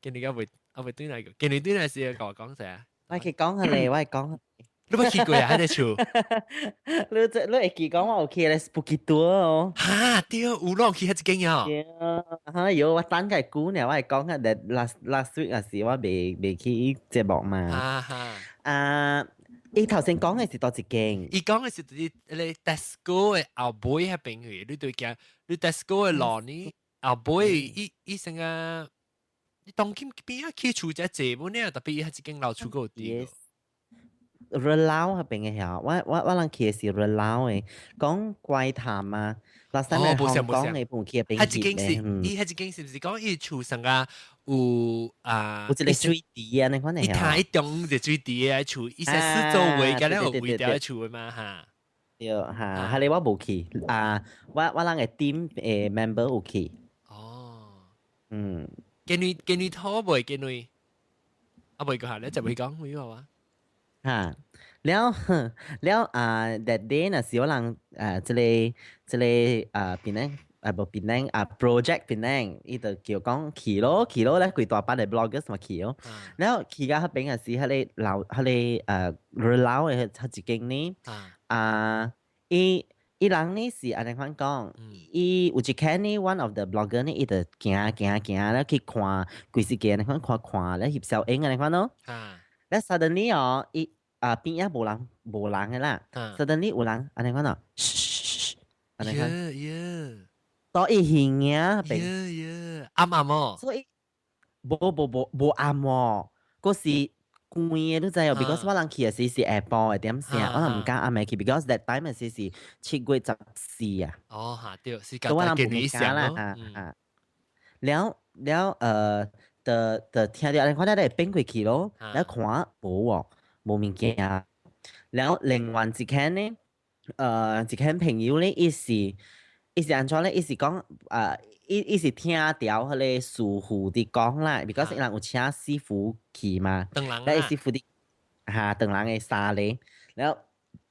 見你而家未？我未對嚟個，見你對嚟是講講啥？我去講下你，我係講。你捌去過啊？喺隻厝？你這你會記講我有去咧 Spooky Tour 哦。哈，對，有啷去彼一間啊？對，哈有我等個久呢，我係講下 last last week 也是我未未去節目嘛。啊哈。啊，伊頭先講嘅是佗一間？伊講嘅是佇咧 Tesco 嘅後尾彼邊去，你對行，你 Tesco 嘅路呢後尾，伊伊成個。你當今邊啊去厝只濟本呢？特別伊彼一間老厝閣有佇。熱鬧彼邊嘅遐，我我我人去嘅是熱鬧嘅，講怪談啊，last time 香港嘅本去彼邊彼一間是，伊彼一間是毋是講伊厝上啊有啊？有一個水池啊，你看伊睇一中就水池嘅厝，伊成四周圍敢若有圍條嘅厝嘛哈。對哈，彼个我無去啊，我我人嘅 team 誒 member 有去。哦。嗯。見你見你拖袂見你，啊袂個下，你就會講會話。哈，了了啊，that day 若是我人啊，這个這个啊，檳城啊，無檳城啊，project 檳城，伊就叫講去咯，去咯咧，規大班的 bloggers 嘛去咯，了去到彼邊也是彼个樓，彼个呃熱鬧的彼一間呢，啊，伊。伊人呢是按呢款講，伊有一間呢，one of the blogger 呢，伊就行行行咧去看規時間，按呢款看看咧翕小影按呢款咯。咧 suddenly 哦，伊啊邊仔無人無人的啦，suddenly 有人按呢款哦，噓，按呢款。到伊耳仔邊。耶暗暗哦。所以無無無無暗哦，閣是。關的你知哦，because 我人去的時是下晡的點聲，我人毋敢暗暝去，because that time 的時是7月14啊。哦，哈對，是我人毋敢啦，哈哈。了了，呃，就就聽著按呢款咧，變過去咯，了看無哦，無物件。了另外一間呢，呃，一間朋友咧，伊是伊是按怎咧？伊是講，呃，伊伊是聽著彼个師傅佇講啦，because 伊人有請師傅去嘛，咧師傅佇哈唐人的三个，了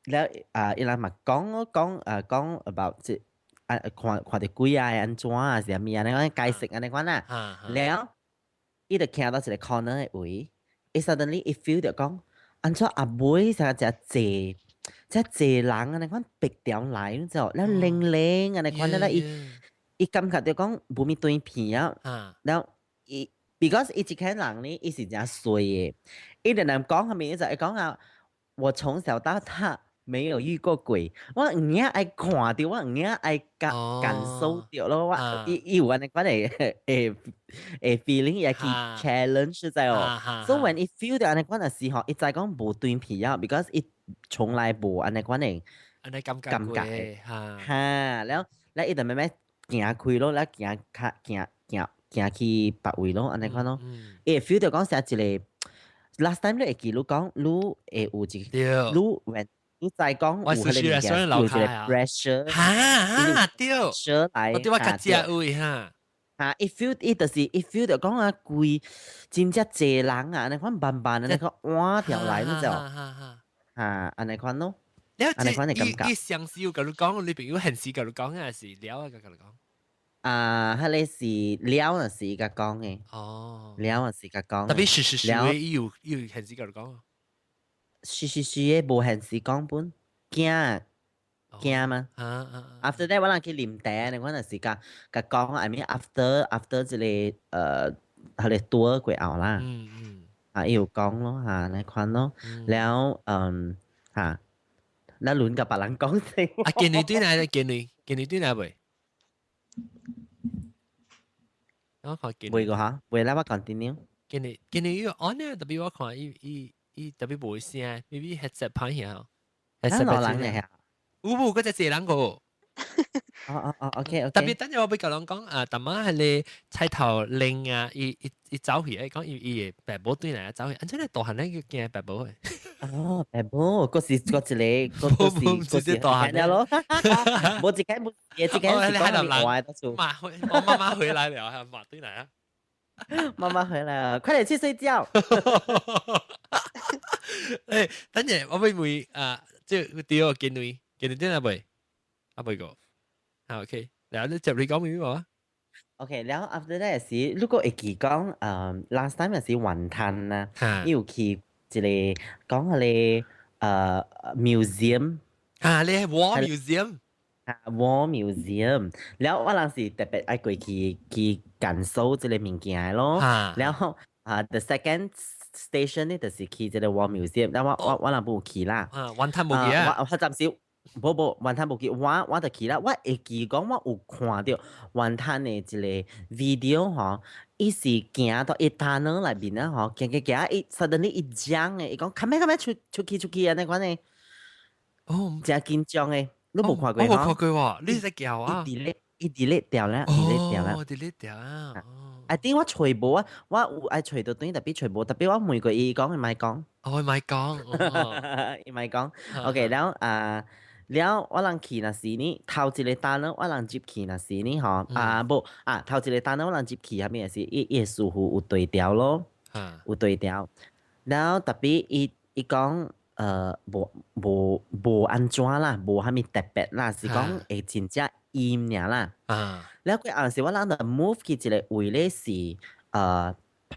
了啊，伊人嘛講講啊講 about 這啊看看著鬼啊按怎啊是啥物按呢款解釋按呢款啦，了伊就徛到一個 corner 的位，伊 suddenly 伊 feel 著講按怎後尾啥誠濟誠濟人按呢款逼條來，你知無？了零零按呢款了伊。伊感覺著講無物斷片啊，了伊 because 伊一個人呢，伊是誠衰的，伊常常講啥物，伊就會講啊，我從小到大沒有遇過鬼，我毋影愛看著，我毋影愛感感受著咯，我伊伊有按呢款的會會 feeling 伊會去 challenge 知無？So when 伊 feel 著按呢款的時候，伊知講無斷片啊，because 伊從來無按呢款的按呢感覺感覺哈，了。咧伊就慢慢行開咯，咧行較行行行去別位咯，按呢款咯。伊會 feel 到講成一個 last time 你會記你講你會有一個你 when 你再講有彼個物件，有一個 pressure 哈哈對，pressure 來，我對我較食位哈。嚇，伊 feel 伊就是伊 feel 到講啊，規真正濟人啊，按呢款慢慢按呢款換條來，你知無？嚇，按呢款咯，按呢款的感覺。伊上司有共你講，你朋友現時共你講，還是了啊？共你講？啊，彼个是了若是伊共講的。哦。了若是共講。 Tapi 是是是的，伊有伊有現時共你講。是是是的，無現時講本，驚驚嘛。After that 我人去啉茶，我若是共共講，I mean after 這个彼个多過後啦。啊，伊有講咯，嚇，按呢款咯，了嗯嚇，咱輪共別人講先。啊，見你對哪？見你見你對哪未？我看見。未個嚇，未啦，我 continue。見你見你伊 on 呢，特別我看伊伊伊特別無聲，maybe headset 歹去啊。咱兩人咧嚇。有無？嗰隻一人個。哦哦哦，OK OK。特別等陣我欲共人講啊，逐擺彼个菜頭拎啊，伊伊伊走去，伊講伊伊會爸母轉來走去，按怎咧大漢咧叫驚爸母的？哦，爸母，嗰是嗰一個，嗰是嗰是大漢咯。無一間無，一間是講話的數。媽回，我媽媽回來了，媽轉來啊！媽媽回來了，快點去睡覺。欸，等陣我欲問啊，這對，見女見女轉來未？啊未個。啊 OK，然後你接你講咩話？OK，然後 after that 是，如果會記講，last time 是雲吞啊，伊有去一個講彼个museum 啊，你 War Museum 啊，War Museum，然後我人是特別愛過去去感受這個物件咯，然後啊，the second station 呢就是去這個 War Museum，然後我我我人無去啦，啊，雲吞無去啊，我我暫時。無無，雲吞無去，我我就去啦。我會記講，我有看著雲吞的一個 video 吼，伊是行到一 tunnel 內面啊吼，行行行，伊 suddenly 伊講的，伊講較咩較咩出出去出去按呢款的，哦，誠緊張的，你無看過我無看過喎，你在叫啊？伊 delete 伊 delete 掉了，delete 掉了，哦，delete 掉啊！ I think 我揣無啊，我有愛揣到轉，特別揣無，特別我問過伊講，伊莫講，哦，伊莫講，伊莫講，OK，然後啊。了，我人去若是呢，頭一个單我人入去若是呢，吼，啊無啊，頭一个單我人入去啥物是伊伊的師傅有對調咯，有對調。然後特別伊伊講，無無無按怎啦，無啥物特別啦，是講會真正陰爾啦。了過後時我人就 move 去一個位咧是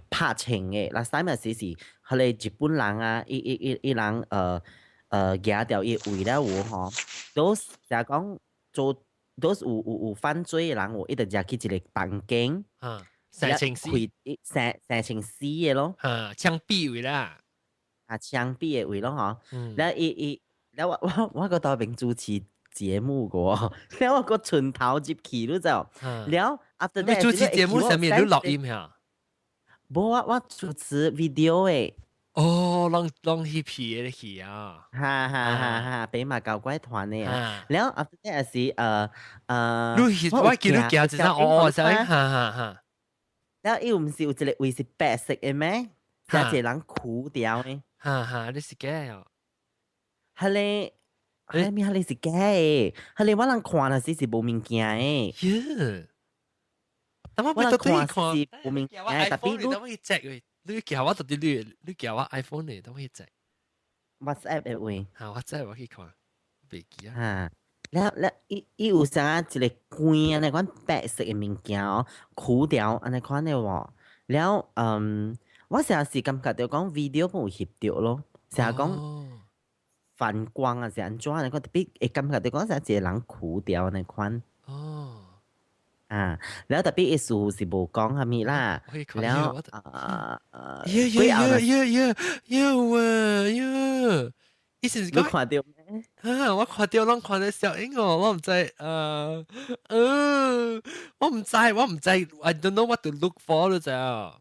拍槍的，last time 時是彼个日本人啊，伊伊伊伊人舉掉伊位了有吼，都是講做都是有有有犯罪的人有，伊就入去一個房間，生槍死，生生槍死的咯，啊，槍斃位啦，啊，槍斃的位咯吼，了伊伊了我我我閣當邊主持節目過，了我閣順頭入去你知無？了 after that 主持節目啥物？你錄音嚇？無啊，我主持 video 的。哦，攏攏翕片的戲啊！哈哈哈哈，北馬搞怪團的啊。然後 after that 是你我見你行一陣，哦，啥？哈哈哈。然後伊毋是有一個位是白色的咩？有一個人枯掉的。哈哈，你是假哦？彼个，彼個彼個是假的，彼個我人看那時是無物件的。耶！但我我人看是無物件，特別你等我去 check 你叫我到底你你叫我 iPhone 呢？等我去 check。 WhatsApp 的位。嚇，WhatsApp 我去看，袂記啊。嚇，了了，伊伊有啥一個罐按呢款白色的物件哦，枯掉按呢款的喎。了，嗯，我成日是感覺著講 video 有翕著咯，成日講反光啊，是按怎按呢款，特別會感覺著講啥一個人枯掉按呢款。哦。啊，了特別意思是無講啥物啦，了啊啊，耶耶耶耶耶耶啊耶！意思是講，你看著咩？啊，我看著攏看著小英哦，我毋知，我毋知，我毋知，I don't know what to look for 你知啊？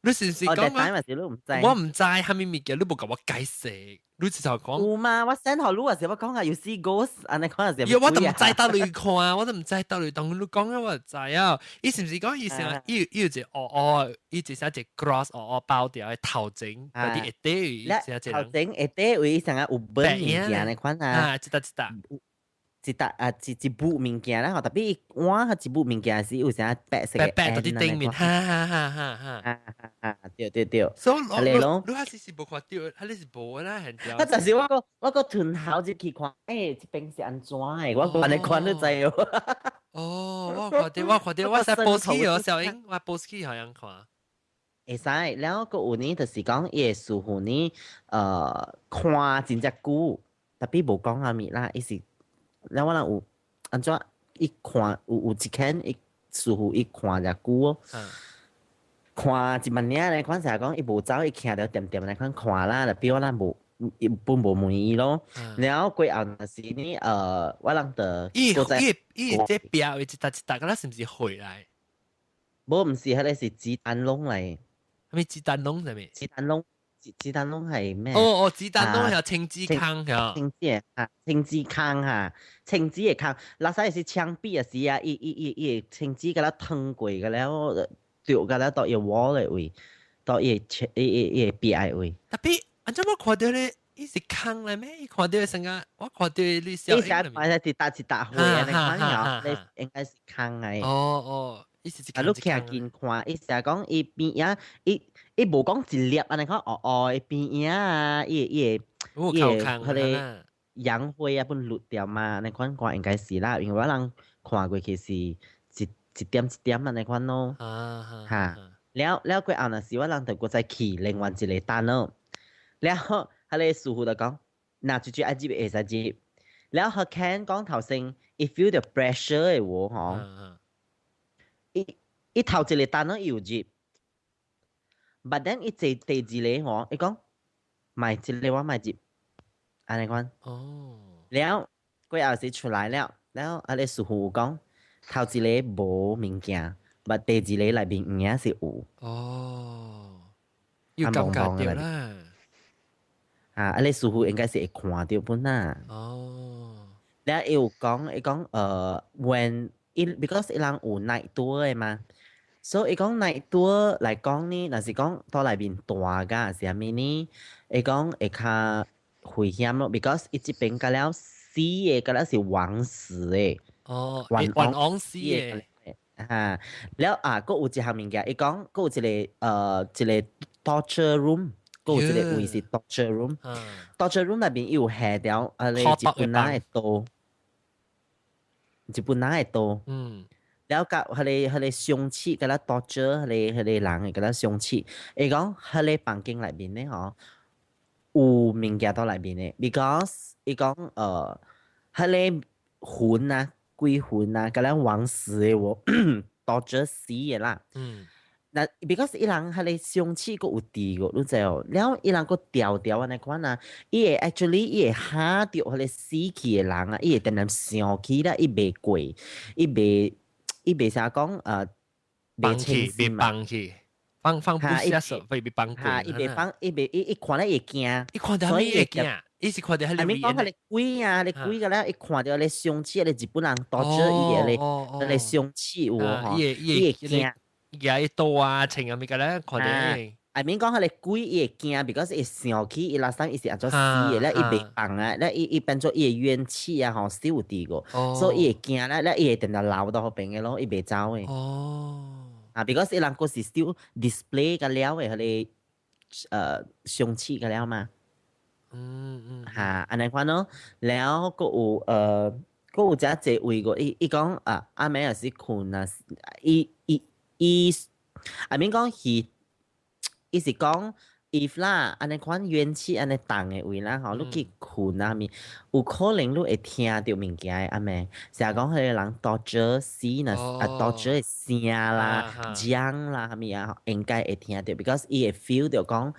你是唔是講啊？你唔知，我唔知，蝦米物件，你無共我解釋。你直頭講。有嘛？我 send 予你啊，是我講啊，you see ghost，按呢款是。我都毋知佗裏看，我都毋知佗裏當你講啊，我就知啊。伊是毋是講伊成伊伊有一個烏烏，伊一隻一 cross 烏烏包掉的頭前，嗰啲下底，頭前下底位成個有本物件的款啊。啊，一搭一搭。一搭啊，一一部物件啦，特別碗和一部物件是有啥白色嘅，白白佇頂面，哈哈哈哈哈，哈對對對。所以我你還是是無看到，還是無啦，現在。啊，但是我個屯頭入去看，欸，這邊是按怎的？我按呢看都知哦。哦，我看到，我看到，我使 post 去哦，小英，我 post 去好像看。會使，了閣有呢，就是講伊個師傅呢，看真正久，特別無講啥物啦，伊是。了我人有按怎伊看有有一間伊師傅伊看遮久哦，看一萬爾咧，款成日講伊無走，伊徛著恬恬來款看啦，就比我人無伊本無問伊咯。了過後若是呢，我人就伊伊伊這壁位一搭一搭，敢若是毋是回來？無，毋是，彼个是子彈籠來。啥物子彈籠啥物？子彈籠。子子彈籠係咩？哦哦，子彈籠係青紙坑嚇。青紙啊，青紙坑嚇，青紙的坑，垃圾是牆壁啊是啊，伊伊伊伊青紙共咱吞過個了，掉個了到伊窩的位，到伊伊伊伊壁的位。 Tapi，按怎我看到咧，伊是坑來咩？伊看到成個，我看到你小。伊是看一搭一搭灰啊，你看哦，你應該是坑來。哦哦。伊是啊，你徛近看，伊成日講伊邊仔，伊伊無講一粒按呢看，哦哦，伊邊仔啊，伊伊會伊會彼个洋灰啊，本落掉嘛，按呢款看應該是啦，因為我人看過去是一一點一點按呢款咯。哈，了了過後若是我人就閣再去另外一個 tunnel，了彼个師傅就講，若最最愛入會使入，了彼 Ken 講頭先，伊 feel 到 pressure 的喎吼。伊伊頭一個單攏伊有入，but then 伊坐第二個吼，伊講莫這个我莫入，按呢款。哦。了過後時出來了，了彼个師傅有講頭一個無物件，but 第二個內面有影是有。哦。有感覺著啦。啊，彼個師傅應該是會看著本啦。哦。了伊有講，伊講when 伊 because 伊人有 night tour 的嘛，所以伊講 night tour 來講呢，若是講到內面大㗎是啥物呢？伊講會較危險咯，because 伊這邊甲了死的，甲了是枉死的。哦，冤枉死的。哈，了啊，閣有一項物件，伊講閣有一個一個 torture room，閣有一個位是 torture room。torture room 內面伊有下條啊，個日本人的刀。日本人的刀，了佮彼個傷齒，佮咱 torture 彼個彼個人的佮咱傷齒，伊講彼個房間內面咧吼，有物件佇內面的，because 伊講彼個魂啊，鬼魂啊，佮咱枉死的喎，torture 死的啦。那 because 伊人彼個傷齒閣有佇個，你知無？了伊人閣調調按呢款啊，伊會 actually 伊會嚇著彼個死去的人啊，伊會恬恬想起啦，伊袂過，伊袂伊袂啥講袂清醒嘛。放去，放放不下手，袂被放過。哈，伊袂放，伊袂伊伊看了會驚，伊看著會驚，伊是看著彼個。 I mean 講彼個鬼啊，彼個鬼個了，伊看著彼個傷齒，彼個日本人 torture 伊的彼個傷齒有無吼？伊會驚。舉刀啊，穿啊，物個咧，看著。 I mean 講彼個鬼伊會驚，because 伊想起伊 last time 伊是按怎死的咧，伊袂放啊，咧伊伊變做伊的怨氣啊，吼，死有佇個，所以伊會驚咧，咧伊會定定留佇彼邊的咯，伊袂走的。啊，because 伊人閣是 still display 個了的彼個傷齒個了嘛。哈，按呢款咯，了閣有閣有遮濟位個，伊伊講啊，暗暝若是睏啊，伊伊。伊，I mean 講伊，伊是講 if 啦，按呢款怨氣按呢重的位啦吼，你去睏啊物，有可能你會聽著物件的暗暝，成日講彼個人 torture 死若啊 torture 的聲啦、講啦，啥物啊，應該會聽著，because 伊會 feel 著講，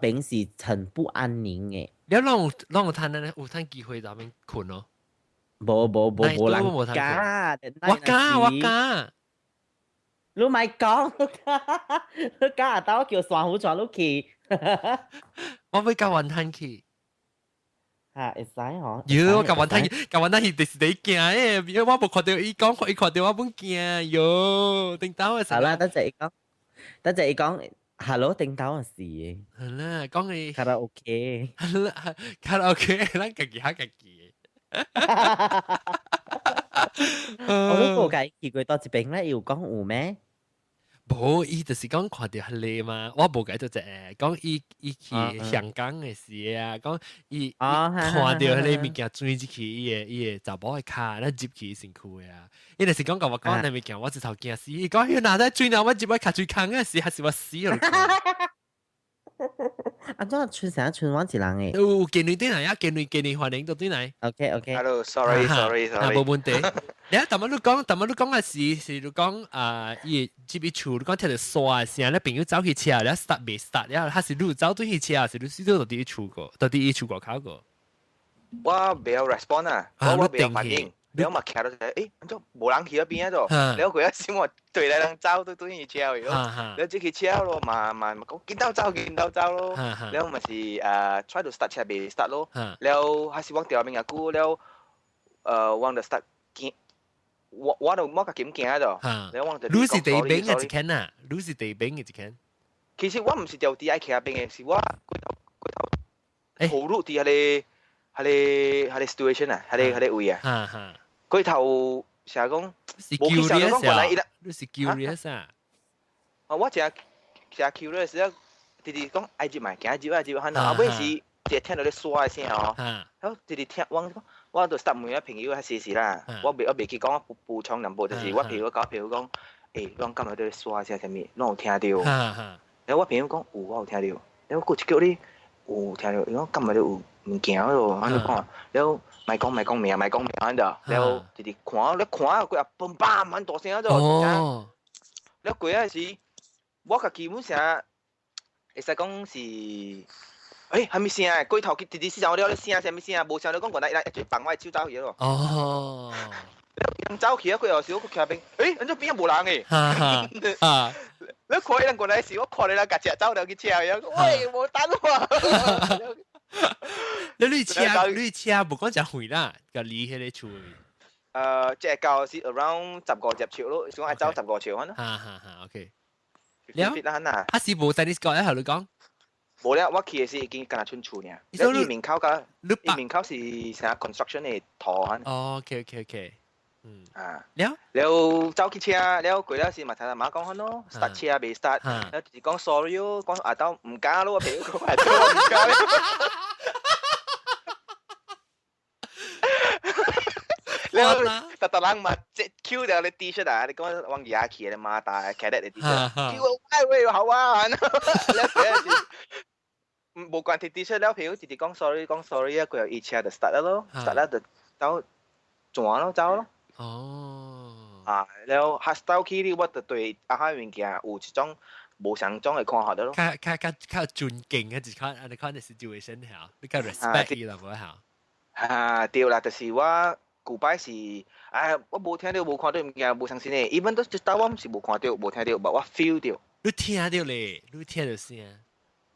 彼邊是很不安寧的。你攏攏有趁呢？有趁機會佇面睏咯？無無無無人敢，我敢我敢。你咪講，你加拿大我叫珊瑚帶你去。我會教雲吞去。嚇，會使嗬？喲，我教雲吞，教雲吞去就是你驚嘅，因為我無看到伊講，伊看到我本驚，喲，頂到嘅。好啦，等陣伊講，等陣伊講，hello 頂到嘅事。係啦，講你卡拉 OK，卡拉 OK，咱家己嚇家己。我都冇計去過多一邊咧，有講有咩？無，伊就是講看到彼個嘛，我無解做隻，講伊伊去香港嘅時啊，講伊伊看到彼個物件鑽入去伊个伊个查某嘅跤，咱入去身軀嘅啊。伊就是講共我講那物件，我一頭驚死。伊講彼哪在鑽啊，我入我跤水空嘅時，還是我死了。按怎春啥春晚一人嘅？有見你對來啊，見你見你歡迎到對來。 OK OK。 Hello，sorry，sorry，sorry。無問題。你啊，頭仔你講，頭仔你講嘅是是你講啊，伊入去厝，你講聽著沙的聲，你朋友走去車，你 start 未 start 了，還是你走對去車，是你死都到佇厝個，到佇伊厝外口個？我袂曉 respond 啊，我袂曉反應。了嘛徛到誒，按怎無人去嗰邊啊度？了佢一時我對來人走都對去車去咯，了這去車咯，嘛嘛講見到走見到走咯，了嘛是try to start 車未 start 咯，了還是我掉面阿久了，我就 start 行，我我就我家己行度，了我就你是地邊嘅一間啊？你是地邊嘅一間？其實我唔是掉佇愛徛邊嘅，是我過頭過頭投入佇彼個彼個彼個 situation 啊，彼個彼個位啊。佢頭成日講，無去想講原來伊啦，你是 curious 啊？啊，我誠誠 curious 啊，直直講愛入嘛，行入愛入，可能後尾是直聽到咧刷的聲哦，然後直直聽我講，我就 start 問我朋友較時時啦，我袂記講我補充淡薄，就是我朋友佮我朋友講，欸，攏感覺到咧刷聲啥物，攏有聽到。然後我朋友講有，我有聽到。然後過一叫你有聽到，伊講感覺到有物件咯，按呢講，然後莫講莫講名，莫講名按呢，然後直直看，你看過啊，嘣砰蠻大聲咗。哦。了過啊時，我家己本成會使講是，欸，啥物聲？過頭去直直死人了，你聲啥物聲？無聲你講原來伊來一直放我的手走去咯。哦。人走去啊，過後時我閣徛邊，欸，按怎邊仔無人的？啊！你看伊人過來時，我看你人家食走了去車，喂，無等我。你車你車無講誠遠啦，佮離彼個厝。這個到是 around 15尺咯，是講愛走十五尺可能。哈哈哈，OK。了，啦，啊是無 tennis court 咧，你講？無了，我去的時已經敢若賰厝爾。你伊門口佮，伊門口是啥 construction 的塗啊。哦，OK。嗯。啊。了。了走去車，了過了時嘛聽阿媽講好咯，start 車未 start，了就是講 sorry 咯，講阿兜毋敢咯，我朋友講阿兜毋敢。了，逐逐人嘛，這 Q 掉你 T 恤啊！你講往牙去的馬大 cadet 的 T 恤，Q 喂喂好啊！了，無關係 T 恤了，朋友直直講 sorry 講 sorry 啊，佢又一車就 start 咯，start 了就走轉咯走咯。哦。啊，了哈走去哩，我就對阿哈物件有一種無相種的看法咯。較較較較尊敬啊，一款按呢款的 situation 下，你較 respect 伊啦，無下。啊，對啦，就是我。舊擺是，哎，我無聽到，無看到物件，無相信的。even 都這兜我毋是無看到，無聽到，但我 feel 到。你聽到咧，你聽到聲。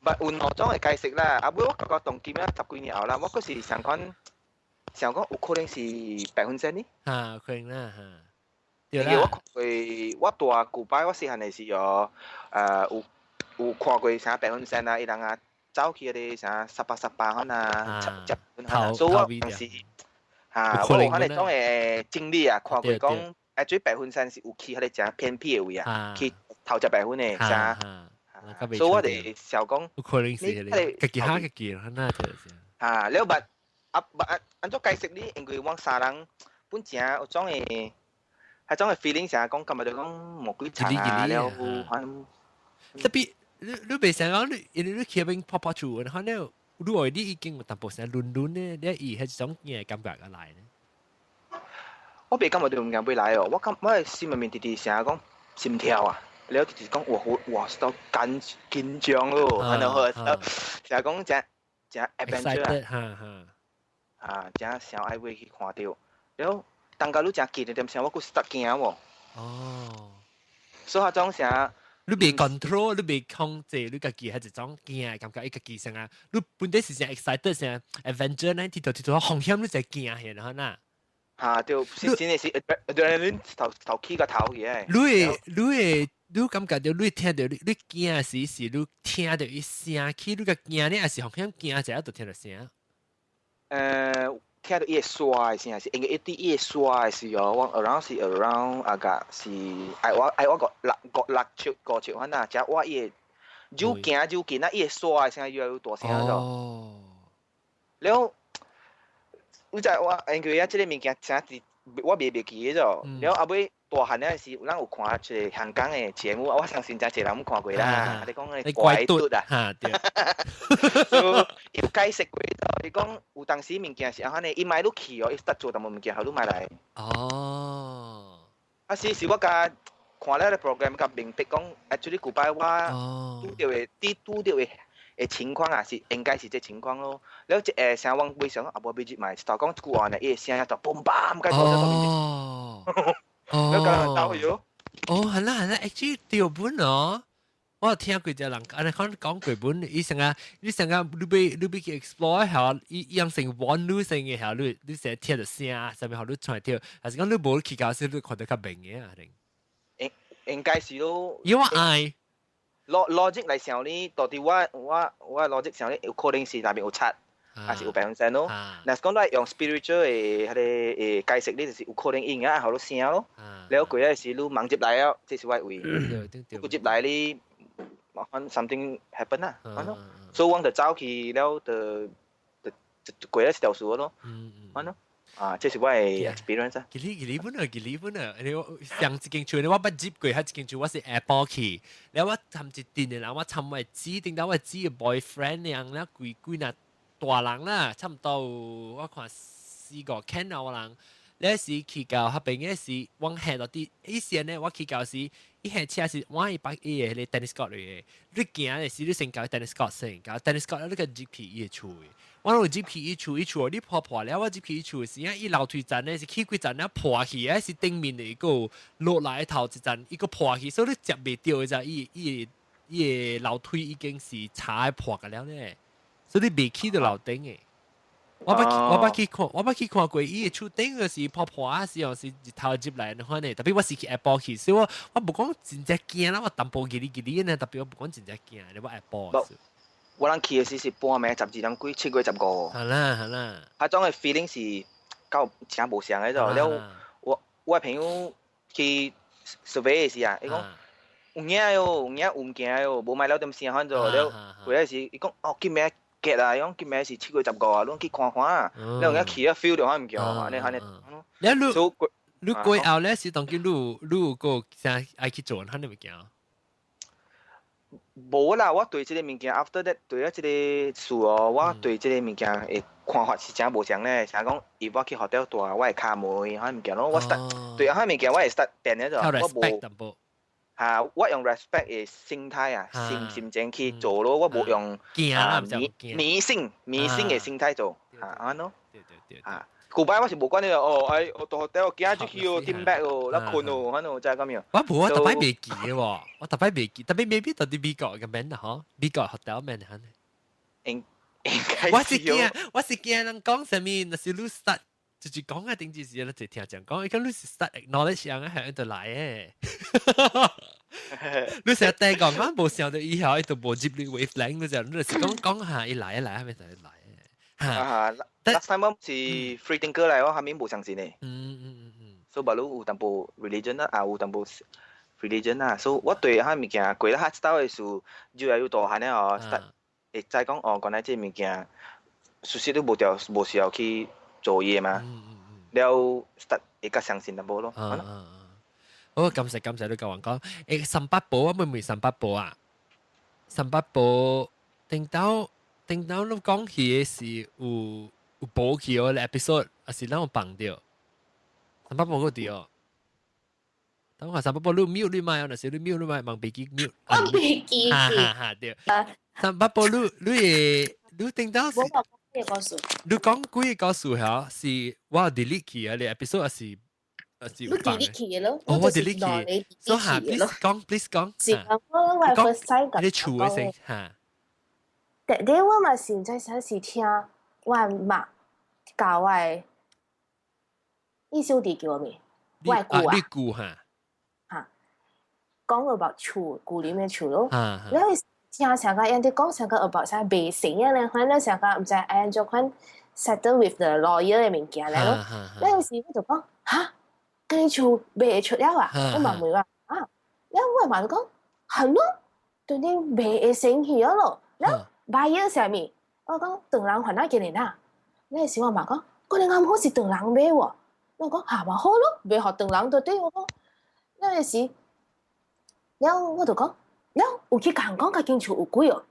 但有兩種的解釋啦。啊，尾我感覺當今啊十幾年後啦，我閣是想講，想講有可能是白粉身呢。哈，可能啦，哈。因為我看過，我大舊擺我細漢的時候，有有看過啥白粉身啊，伊人啊走去彼個啥十八十八款啊，接頭所以我當時。嚇，我有彼個種的經歷啊，看過講，啊，這白雲山是有去彼個誠偏僻的位啊，去偷食白粉的啥，所以我就想講，有可能是彼個，家己嚇家己，那就是。嚇，了捌啊捌按怎解釋你？因為阮三人本誠有種的，彼種的 feeling 成日講，感覺就講魔鬼賊啊，了反。特別你你袂想講你，因為你去彼邊跑跑厝，然後了。你愛你已經有淡薄聲亂亂咧，你伊彼種嘅感覺來咧。我袂感覺著物件欲來哦，我感我的心內面直直成日講心跳啊，了直直講哇好哇都緊緊張咯，按呢好，成日講誠誠 adventure 啊，啊誠想愛欲去看著，了當甲你誠近的點聲，我閣 start 驚喎。哦。所以彼種啥？你袂 control，你袂控制，你家己係一種驚感覺，伊家己成啊，你本底是成 excited 成 adventure 呢，佚佗佚佗風險你就驚去啦，呐。嚇，對，是真係是 adrenaline 頭頭起個頭去嘅。你會你會你感覺到你聽到你你驚時是你聽到伊聲起，你個驚呢，還是風險驚一下就聽到聲？聽到伊會刷的聲是，應該一啲伊會刷的時候，我 around 是 around 啊個是愛我愛我個六個六尺五尺款啊，遮我伊會愈行愈近啊，伊會刷的聲越來越大聲咗。了，你知我因為啊，這個物件真是我袂記得咗。了後尾大漢嗰陣時，咱有看一個香港的節目，我相信真濟人攏看過啦。你講的拐拄啊，嚇對。有解釋過，伊講有當時物件是按呢，伊莫你去哦，伊實做淡薄物件，予你莫來。啊是是，我共看了個 program，共明白講，actually 舊擺我拄著的，佇拄著的的情況啊，是應該是這情況咯。了一下聲我尾想啊，無欲入來，一頭講一句話呢，伊的聲就嘣砰，該哦。哦。了共人鬥去咯。哦，係啦係啦，actually 對本哦。我有聽過一個人按呢講講過本，伊成個你成個你欲你欲去 explore 下，伊伊樣成 warn 你成嘅下，你你成日聽到聲，啥物予你出來跳，還是講你無去到時，你看得較明嘅啊？定應應該是咯。因為愛 logic 來想呢，到底我我我 logic 想呢，有可能是內面有賊，還是有白聲咯。若是講來用 spiritual 的彼個解釋，你就是有可能應啊，予你聲咯。了過來是你盲入來了，這是我的位。不入來你。麻煩 something happen 啊，按呢，所以我就走去了，就就過了一條樹咯，按呢，啊，這是我的 experience 啊。吉利吉利本啊，吉利本啊，你上一間厝，我捌入過，彼一間厝我是下晡去，了我參一陣的人，我參我姊，頂到我姊的 boyfriend 樣，了規規若大人啦，差毋多我看四個 can 啊，我人，了時去到彼邊的時，我行到佇以前呢，我去到時。伊下車是我伊把伊的彼個 tennis court 嚟的，你行的時你先到 tennis court 先，到 tennis court 你個入去伊的厝的。我有入去伊厝，伊厝你破破了，我入去伊厝時啊，伊樓梯層呢是起幾層啊破去，還是頂面的一個落來頭一層一個破去，所以你接袂著的咋，伊伊伊的樓梯已經是柴破個了咧，所以你袂起到樓頂的。我捌我捌去看，我捌去看過，伊的厝頂個是破破啊，是哦是日頭入來的款呢。特別我是去下晡去，所以我我無講真正驚啦，我淡薄吉哩吉哩呢，特別我無講真正驚，你我下晡。我人去的時是半暝12點幾，7月15。係啦係啦。彼種的 feeling 是夠誠無相的咗。了我我朋友去 survey 的時啊，伊講有影喲，有影有物件喲，無買了點聲反咗。了回來時，伊講哦，今暝。結啊！伊講今暝是7月15啊，攏去看看啊。你有影去啊，feel 著彼物件，按呢按呢。你你你過後咧是當今你你有個啥愛去做彼物件？無啦，我對這個物件 after that 對啊這個事哦，我對這個物件的看法是誠無相咧。像講，伊我去 hotel 住，我會敲門彼物件咯，我 start 對啊，彼物件我會 start 變了就，我無。嚇，我用 respect 的心態啊，心心情去做咯，我無用啊迷迷信迷信的心態做，嚇按呢咯。對對對。啊，舊擺我是無管你哦，哎，我到 hotel 行出去哦，點 back 哦，咧睏哦，按呢就係咁樣。我無，我逐擺袂記的喎，我逐擺袂記，特別 maybe 到佇美國個免啦，嗬，美國 hotel 免嚇。應應該我是驚，我是驚人講啥物，若是你 start 就是講啊，頂時你就聽講講，伊講你是 start acknowledge 人啊，係就來的。你成日聽講，我無想到以後伊就無入你 wavelength，你就你就是講講下，伊來來，係咪就來？啊，last time 我是 free thinker 來，我後面無相信的。所以別有淡薄 religion 啦，啊有淡薄 religion 啦，所以我對彼物件過了較早的時，越來越大漢了哦，會知講哦，原來這個物件，事實你無條無需要去做伊的嘛。了 start 會較相信淡薄咯。好，感謝感謝你甲我講。三八寶我會唔會三八寶啊？三八寶頂到頂到你講起的是有有補起哦，episode，還是咱有放著？三八寶個佇哦。等我看三八寶你 mute 你麥，若是你 mute 你麥，望袂記 mute。我袂記。哈哈哈，對。三八寶你你會你頂到是？我講幾個故事。你講幾個故事嚇？是我 delete 去啊？你 episode 還是是你 delete 去嘅咯，哦，我就是 delete 去，所以嚇，please 講，please 講，是講我我 first time 你厝嘅聲嚇。但係我嘛是毋知啥是聽我媽教我的，伊小弟叫我咩？我的姑啊，你姑嚇，嚇，講 about 厝，舊裡面厝咯，然後聽成個人哋講成個 about 啥賣成啊咧，反正成個毋知按怎款 settle with the lawyer 的物件咧咯。那有時我就講嚇，間厝賣出了啊？我嘛問我啊，然後我媽就講係咯，對你賣會成去了咯，然後 buyer 啥物？我講唐人還哪幾年啊？那時我媽講，嗰個啱好是唐人買喎。我講嚇嘛好咯，賣予唐人就對我講。那時，然後我就講，然後有去共人講，佮間厝有鬼哦。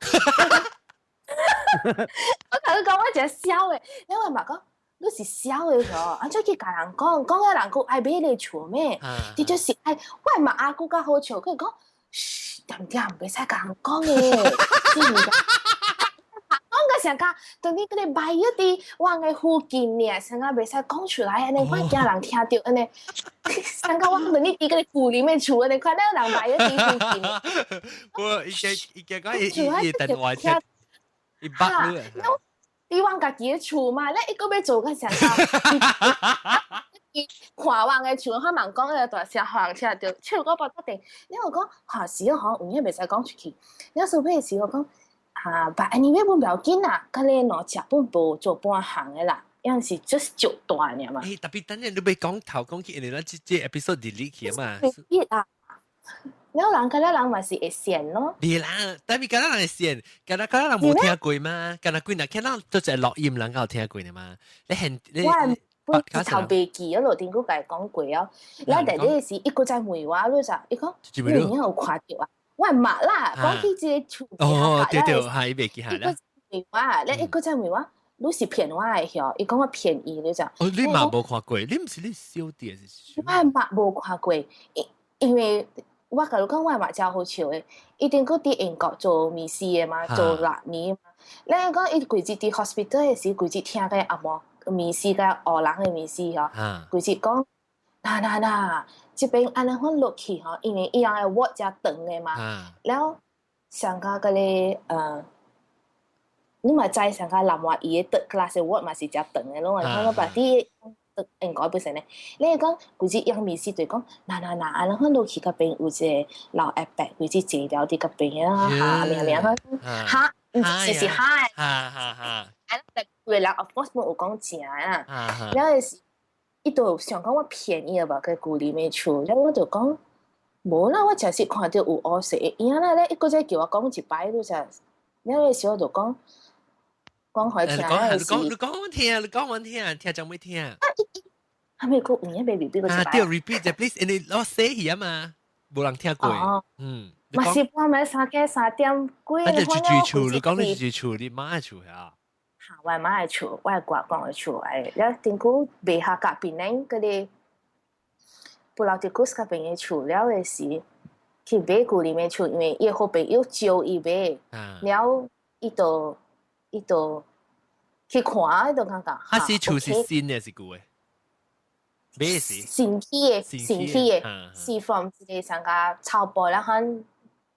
我同佢講我真痟的，然後我媽講，你是痟的嗬，按怎去共人講，講個人講愛買你厝咩？你就是愛，我媽阿姑較好笑，佢講，噓，恬恬，袂使共人講的，知唔知？講個成個，當你嗰個買一啲我的附近呢，成個袂使講出來，按呢我驚人聽著，按呢，成個我當你佇嗰個舊裡面厝，按呢看到人買一啲附近。我伊個伊個講伊伊伊電話聽，伊捌你。佇阮家己的厝嘛，你伊閣欲做個成個，伊看阮的厝，我嘛講個大聲，予人聽著，笑到爆炸。你我講，哈是哦，有影袂使講出去。你說尾時我講。啊，but anyway 本不要緊啦，佮你喏食本無做半項的啦，樣是 just 石大爾嘛。欸，特別等陣你欲講頭講去，因為咱這這 episode delete 去嘛。 delete 啊！了人佮了人嘛是會嫌咯。袂啦，特別敢若人會嫌，敢若敢若人無聽過嘛，敢若幾若聽到都一錄音人有聽過的嘛。你現你我本頭袂記啊，路頂閣共伊講過啊。了第二是伊閣再問我，你就伊講你有影有看著啊？我捌啦，講起這個厝。哦，對對，係伊袂記下啦。問我，咧伊閣再問我，你是騙我的曉？伊講我騙伊，你就。哦，你嘛無看過？你毋是你小弟是？我嘛無看過，因為我共你講，我嘛誠好笑的。伊頂閣佇英國做醫師的嘛，做6年嘛。咧講伊規日佇 hospital 的時，規日聽個阿嬷醫師佮烏人的醫師吼，規日講，嗱嗱嗱，這邊按呢款落去吼，因為伊人的 ward 誠長的嘛，了上加嗰個你嘛知上加南華伊的 third class 的 ward 嘛是誠長的咯，我把啲應該不是呢。你講規日養醫師就講，嗱嗱嗱，按呢款落去嗰邊有一個老阿伯，規日坐了佇嗰邊啊，嚇咩咩嚇，是是嚇的，哈哈哈。啊，有的人 of course 冇有講正啊，了後是。伊就想講我騙伊吧，佮舊裡面厝，了我就講無啦，我誠實看著有烏色的影啦，咧伊閣再叫我講一擺，你就，了個時我就講講予伊聽，你講你講我聽，你講我聽，聽講欲聽。係咪個有影欲 repeat 過一擺？啊，對，repeat 者 please，因為我寫去啊嘛，無人聽過。嗯。嘛是半暝三更三點幾。啊，就住住厝，你講你住住厝，你媽的厝啊？嚇，我媽的厝，我的外公的厝，哎，了頂久袂下甲邊咧，嗰個布勞迪古斯嗰邊的厝了的時，去買舊裡面厝，因為伊好朋友招伊買，了伊就伊就去看，伊就感覺。啊，是厝是新的是舊的？買是新起的，新起的，是 from 一個上個草埔了款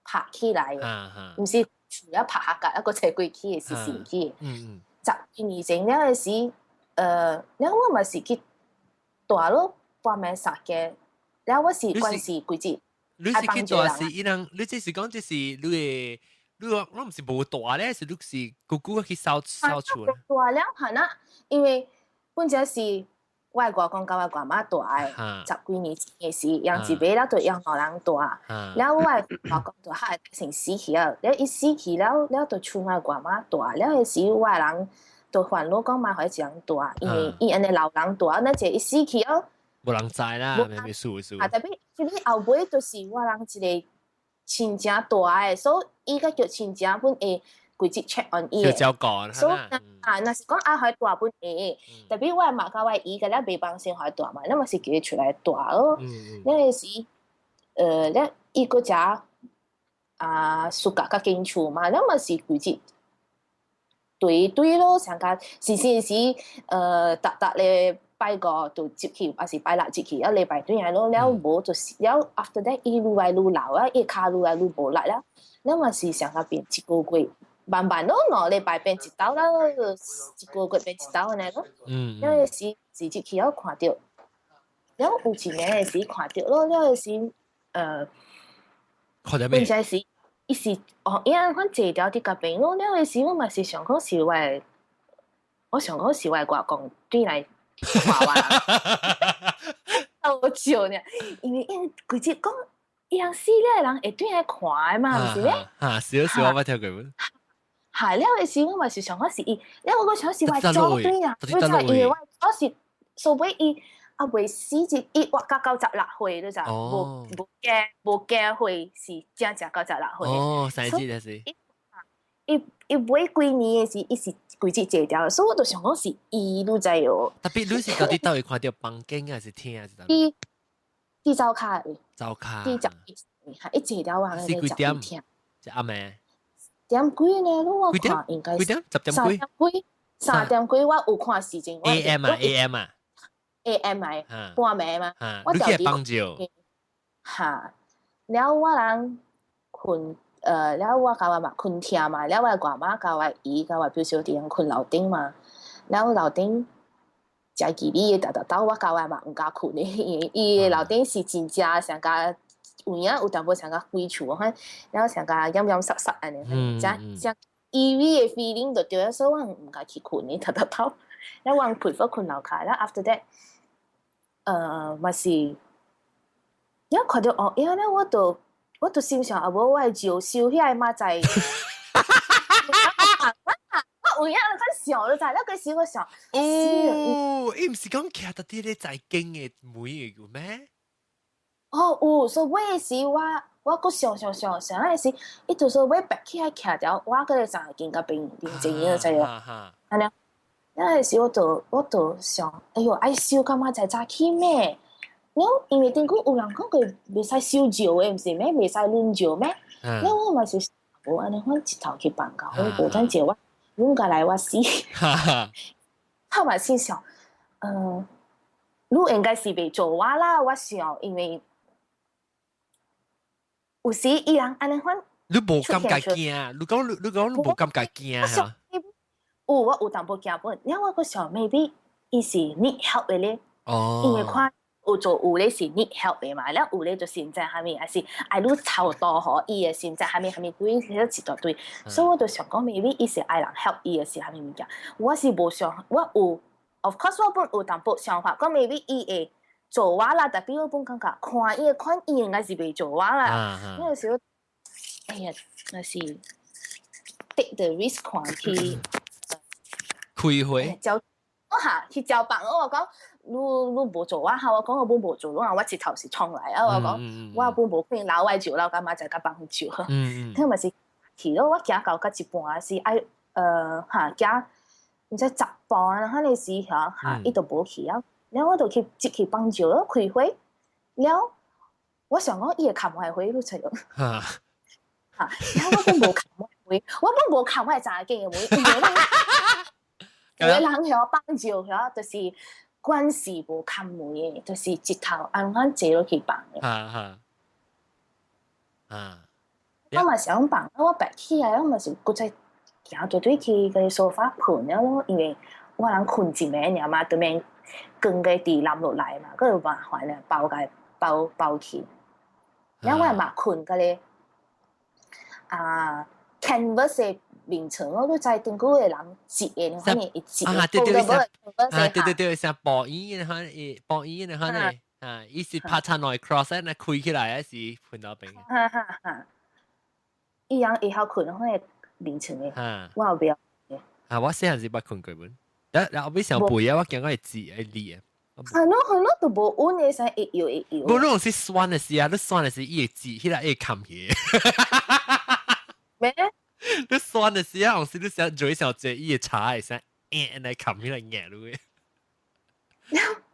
拍起來的，毋是厝了拍下甲一個車過去的，是新起的。十幾年前了的時，了我嘛是去蹛咯，半暝三更，了我是關係規節。你是去蹛是伊人，你這是講這是你的，你話我毋是無蹛咧，是你是姑姑去掃掃厝。蹛了係啦，因為本正是我外公佮我外媽蹛的，十幾年前的時，養一買了就養兩人蹛，了我外公就較先死去啊，了伊死去了，了就剩我外媽蹛，了彼時我人就煩惱講莫予伊一人蹛，因為伊按呢老人蹛，那一個伊死去哦，無人知啦，沒事事。啊，特別這個後尾就是我人一個親情蹛的，所以伊佮叫親情本會規日 check on 伊的。照顧。所以啊，若是講愛予伊蹛本會，特別我媽佮我姨佮了袂放心予伊蹛嘛，咱嘛是叫伊出來蹛咯。那個時，了伊閣誠啊，暑假較緊厝嘛，咱嘛是規日對對咯，上較時時時，逐逐禮拜拜五就接去，還是拜六接去，一禮拜對來咯，了無就是了 after that 伊愈來愈老啊，伊跤愈來愈無力啦，了嘛是上下變一個月，慢慢咯，2禮拜變一兜啦，一個月變一兜按呢咯。了時時接去了看著，了有一暝時看著咯，了時看著咩？陣時伊是哦，伊按款坐牢佇共邊咯，了時我嘛是想講是我的，我想講是我的外公轉來看我，好笑呢，因為因規日講伊人死了的人會轉來看的嘛，毋是咩？嚇，少少我捌聽過。係了的時我嘛是想講是伊，了我閣想是我的祖轉啊，我知因為我的祖是所以伊猶未死就伊活到96歲，你知無無加無加歲是正正96歲。哦，生日就是。伊伊尾幾年的時，伊是規日坐牢，所以我就想講是伊，你知哦。特別你是到底佗位看著房間還是廳還是佗？伊佇灶跤的。灶跤。佇灶，伊坐牢啊，是幾點？一暗暝。點幾呢？我看應該幾點？十點幾？ 3點幾？3點幾？我有看時間。 A.M. 啊，A.M. 啊。 A.M. 來半暝嘛。我就佇放尿。哈，了我人睏，了我共我媽睏廳嘛，了我外媽共我姨共我表小弟睏樓頂嘛，了樓頂誠奇美的，逐逐晝我共我媽毋敢睏的，因為伊的樓頂是真正上較有影有淡薄像較鬼厝款，了上較陰陰濕濕按呢，誠誠 eerie 的 feeling 就對了，所以我毋敢去睏的，逐逐晝，了我 prefer 睏樓跤，了 after that，嘛是，了看著哦，了了我就心想啊，無我的石收遐的嘛在，我有影較想就知，了嗰時我想，哦，伊毋是講徛佇佇咧在間的門的咩？哦，有，所以尾時我閣想想想想那時，伊就說尾白起來徛牢，我閣咧站間佮邊林正英就知影，按呢，那時我就想，哎喲，愛收敢嘛才早起咩？了，因為頂久有人講過袂使收石的，毋是咩？袂使攆石咩？了我嘛是無按呢，我一頭去放到，我無等者我，阮家來我死。我嘛心想，你應該是袂做我啦，我想，因為有時伊人按呢款，你無感覺驚？你講你無感覺驚嚇？有，我有淡薄驚本，了我閣想，maybe 伊是 need help 的咧，哦，因為看。有做有咧是 need help 的嘛，了有咧就是毋知啥物，還是愛愈超多予伊的是毋知啥物啥物鬼，一大堆，所以我就想講，maybe 伊是愛人 help 伊的是啥物物件，我是無想，我有，of course 我本有淡薄想法，講 maybe 伊會做我啦，特別我本感覺看伊的款，伊應該是袂做我啦，因為時，哎呀，那是 take the risk 看去開會，交我哈去交辦，我講。你無做我哈，我講我本無做，我我一頭是創來啊！我講我本無可能老外石老幹嘛才共放石。聽嘛是去咯，我行到到一半是愛哈行，毋知10步啊，彼个時吼哈，伊就無去啊。了我就去入去放石咯，開火。了我想講伊會冚我的火，你知無？哈，了我本無冚我的門，我本無冚我的查間的門，因為有個人遐放石遐，就是。關係無冚門的，就是一頭按按坐落去放的。哈哈，啊！我嘛想放，我白起來，我嘛是閣再行對對去個沙發睏了咯，因為我人睏一暝爾嘛，對面光個佇冧落來嘛，閣有麻煩咧，包共包包去。了我嘛睏個咧啊，canvas 的眠床，我都知頂久的人折的，反正會折。啊，對對對，啊，對對對，像薄衣的哈，薄衣的哈呢，啊，伊是拍層來 cross 那開起來，還是睏到邊？哈哈哈！伊人會曉睏，反正眠床的，我有袂曉。啊，我細漢時捌睏過本，但然後尾上背啊，我驚我會折會裂啊。係咯係咯，都無穩的，使會搖會搖。無，你是酸的時啊，你酸的時伊會折，彼個會冚起。咩？你酸的時啊，有時你想做小姐，伊會查會使按來冚起來壓落去。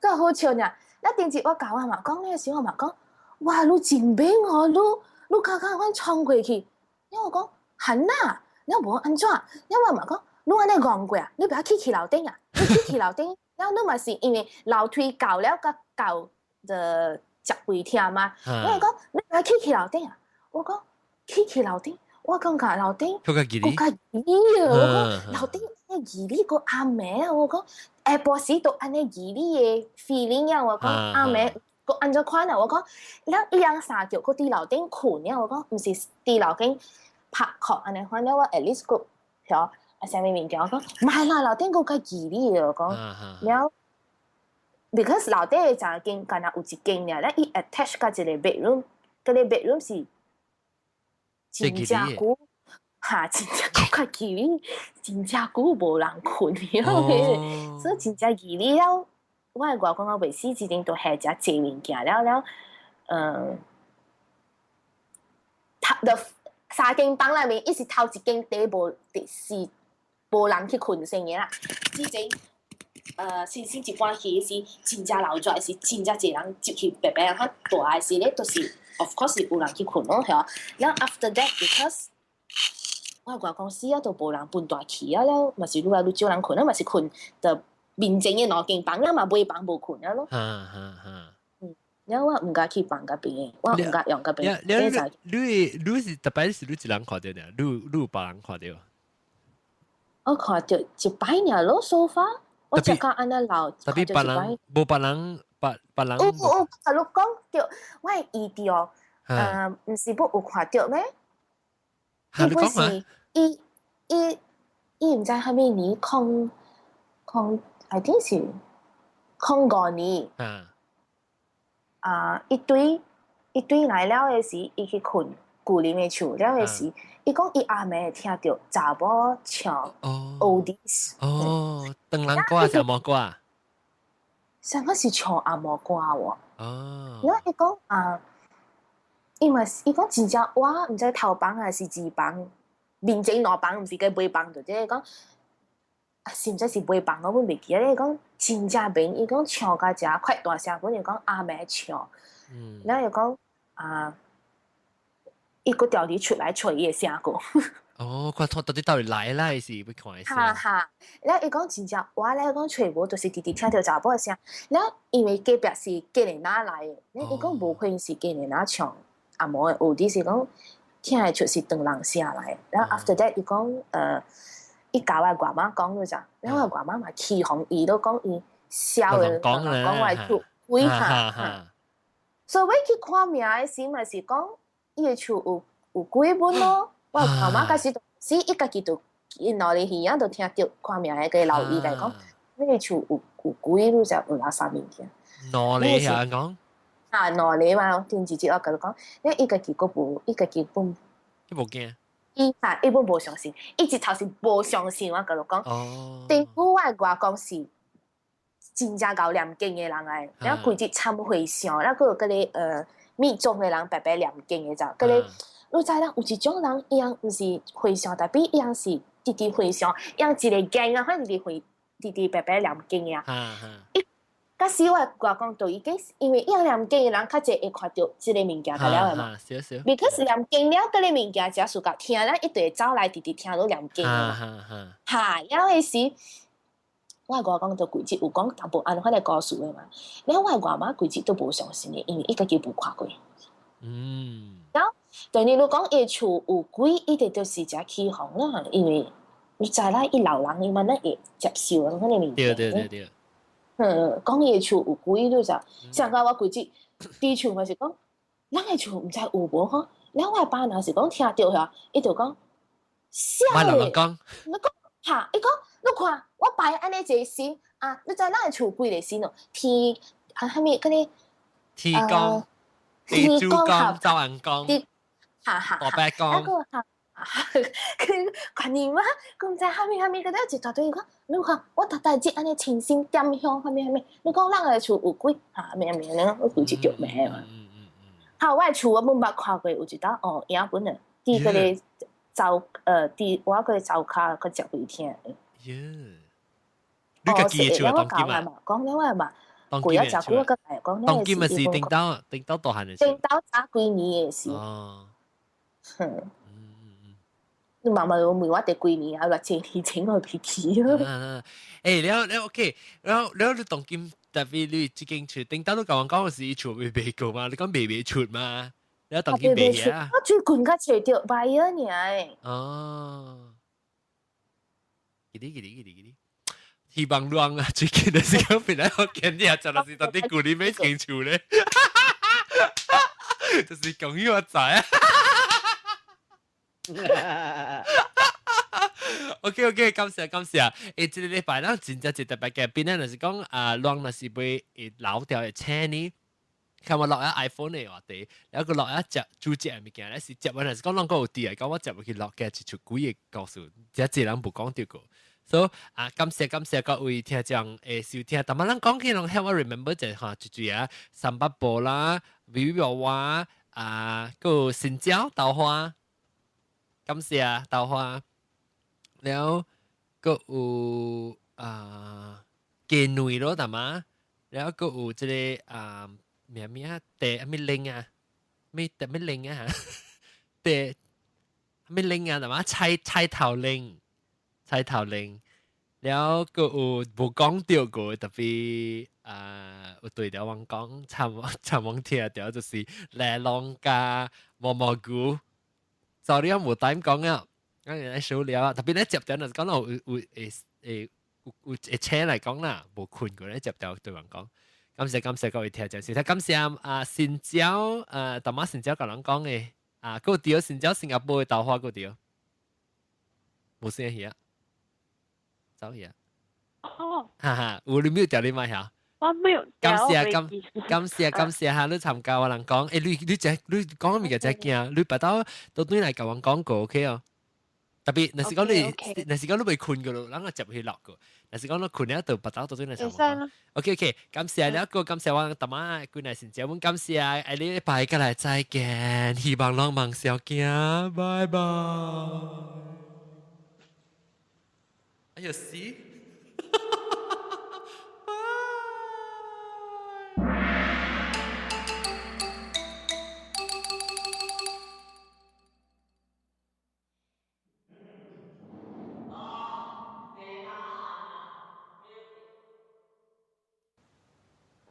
夠好笑呢！那頂日我共我媽講，那個時我媽講，哇，你真猛哦，你剛剛阮衝過去，因為我講，係哪，你無按怎？因為我媽講，你按呢戇過啊，你不要去去樓頂啊，你去去樓頂，了你嘛是因為樓梯到了佮到的食飯廳嘛，我講你來去去樓頂啊，我講去去樓頂，我感覺樓頂閣較吉閣較熱啊，我講樓頂按呢熱哩個暗暝啊，我講下晡時都按呢熱哩的 feeling 啊，我講暗暝閣按怎款啊，我講了伊人三腳閣佇樓頂睏了，我講毋是佇樓頂拍殼按呢款了，我 at least 閣曉啊啥物物件，我講毋係啦，樓頂閣較熱哩我講了。because 樓底的一間敢若有一間爾，咧伊 attach 佮一個 bedroom，彼個 bedroom 是真正久，哈，真正閣較吉利，真正久無人睏，所以真正吉利了。我的外公我袂死之前都下遮濟物件了了，嗯，頭的三間房內面，伊是頭一間底無是無人去睏先的啦，之前。先先一般去是真正鬧熱，是真正濟人入去白白較大的時咧，都是 of course 是有人去睏咯，嚇。然後 after that because 我外公死啊，都無人分大去啊了，嘛是愈來愈少人睏啊，嘛是睏的面前的兩間房啊嘛，尾房無睏啊咯。哈哈哈。嗯，然後我毋敢去房嗰邊，我毋敢用嗰邊。你是特別是你一人看著爾，你有別人看著？我看著一擺爾咯，so far。我只講按呢老，特別別人，無別人，別別人。有有，甲你講著，我的姨弟哦，毋是不有看著咩？伊不是，伊伊伊毋知蝦米年，空空，I think 是05年。啊，伊對伊對來了的時，伊去睏舊林的厝了的時，伊講伊暗暝會聽著查某唱 oldies。哦，唐人歌還是紅毛歌？上個是唱紅毛歌喎。哦。然後伊講啊，伊嘛伊講真正我毋知頭房還是二房，面前兩房毋是計尾房，就即係講，啊是毋知是尾房，我本袂記得。伊講真正明，伊講唱甲誠快大聲，本伊講暗暝唱。然後伊講啊。伊閣調離出來揣伊的聲過。哦，看到底佗位來啦，是欲看的聲。哈哈，了伊講真正，我咧講揣無，就是直直聽著查某的聲。了因為隔壁是格雷納來的，了伊講無可能是格雷納唱紅毛的，有啲是講聽會出是唐人聲來的。了 after that，伊講伊共我外媽講就咋，了我外媽嘛起哄，伊都講伊痟的，講我厝鬼哈。所以我去看名的時嘛是講。伊的厝有鬼本咯，我媽媽開始是伊家己就伊腦裡耳仔就聽著看名的個老伊來講，你的厝有鬼，你才有垃圾物件。哪裡啊講？啊，哪裡嘛？頂一日我共你講，你伊家己閣無，伊家己本。伊無驚。伊哈，伊本無相信，伊直頭是無相信我共你講。哦。頂久我外公是真正𠢕念經的人來，了規日參和尚，了閣有閣個密宗的人白白念經的就，閣個你知影有一種人，伊樣毋是和尚，但比伊樣是直直和尚，伊樣一個經啊，反正直直會直直白白念經啊。伊假使我外公就已經，因為伊樣念經的人較濟會看著這個物件，了的嘛。少少。 Because 念經了，閣個物件才屬夠聽了，伊就會走來直直聽到念經的嘛。哈，了的時。我外公就規日有講淡薄按款的故事的嘛，了我外媽規日都無相信的，因為伊家己無看過。然後，等於你講伊厝有鬼，伊就就是誠起哄啦，因為你知啦，伊老人伊嘛咱會接受啊，款的物件。對對對對。嗯，講伊厝有鬼，你就上個我規日佇厝嘛是講，咱的厝毋知有無吼，了我爸若是講聽著遐，伊就講，痟的。講。你講哈，伊講。你看，我擺按呢一個神啊，你知咱的厝幾个神哦？天啊，啥物嗰個天公、地主公、灶王公、哈哈，大伯公。啊個哈，佢觀音嘛，佢毋知啥物啥物，佢了一大堆講，你看我逐逐日按呢清心點香，啥物啥物，你講咱的厝有鬼哈？咩咩咧？我規日著命嘛。哈，我的厝我攏捌看過，有一道哦影本的，佇嗰個灶佇我嗰個灶跤閣食幾聽。耶！你家己的厝當今嘛？講了我嘛，過咗真久，我閣來講。當今嘛是頂到頂到大漢的時。頂到早幾年的時。哦。哼。你媽媽問我第幾年啊？6000年前我未記。啊，欸，了了 OK，了了你當今特別你這間厝，頂到你甲我講是厝未賣過嘛？你講未賣出嘛？你當今賣啊？我最近才揣著 buyer 爾。哦，記得記得記得記得。希望亂啊！最近的時間本來我見你啊，就係到底舊年買間厝咧，就是講起我知啊。OK OK，感謝感謝。欸，這個禮拜咱真正一特別嘅邊咧，就是講啊，亂若是被會老掉會請呢。看我落一 iPhone 的話題，然後佢落一隻主隻物件咧，是接我，就是講攏閣有佇來講，我接入去落嘅一出幾個故事，這一人無講著過。所以啊，感謝感謝各位聽眾誒收聽。但係咱講起攏 help 我 remember 一下，一句啊，三八布啦，微微娃啊，閣有新椒豆花，感謝豆花，了閣有啊雞卵咯，大媽，了閣有這個啊咩咩啊，地咩玲啊，咩咩玲啊，地咩玲啊，大媽菜菜頭玲。菜頭玲，了閣有無講著過，特別啊，有對著阮講，參參阮聽著就是玲瑯加毛毛菇。Sorry 我無 time 講啊，我來數了啊，特別咧接著若是講到有有會會有有會請來講啦，無困過咧接著對阮講。感謝感謝各位聽眾，先感謝啊新椒啊，大媽新椒共人講的啊，閣有對新椒新加坡的豆花閣對，無聲去啊。走去啊！哦，哈哈，有你 mute 掉你麥嚇？我沒有。感謝感感謝感謝哈！你參加我人講，欸，你你這你講物件這驚，你別到都對來共阮講過 OK 哦。特別若是講你，若是講你未睏過咯，咱個接去落過。若是講你睏了，就別到都對來參加。OK OK，感謝了個，感謝我大媽過來先，阮感謝，下禮拜過來再見，希望攏夢小驚，拜拜。哎呀死！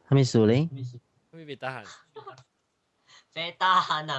啥物事咧？咩別得閒？別得閒啊！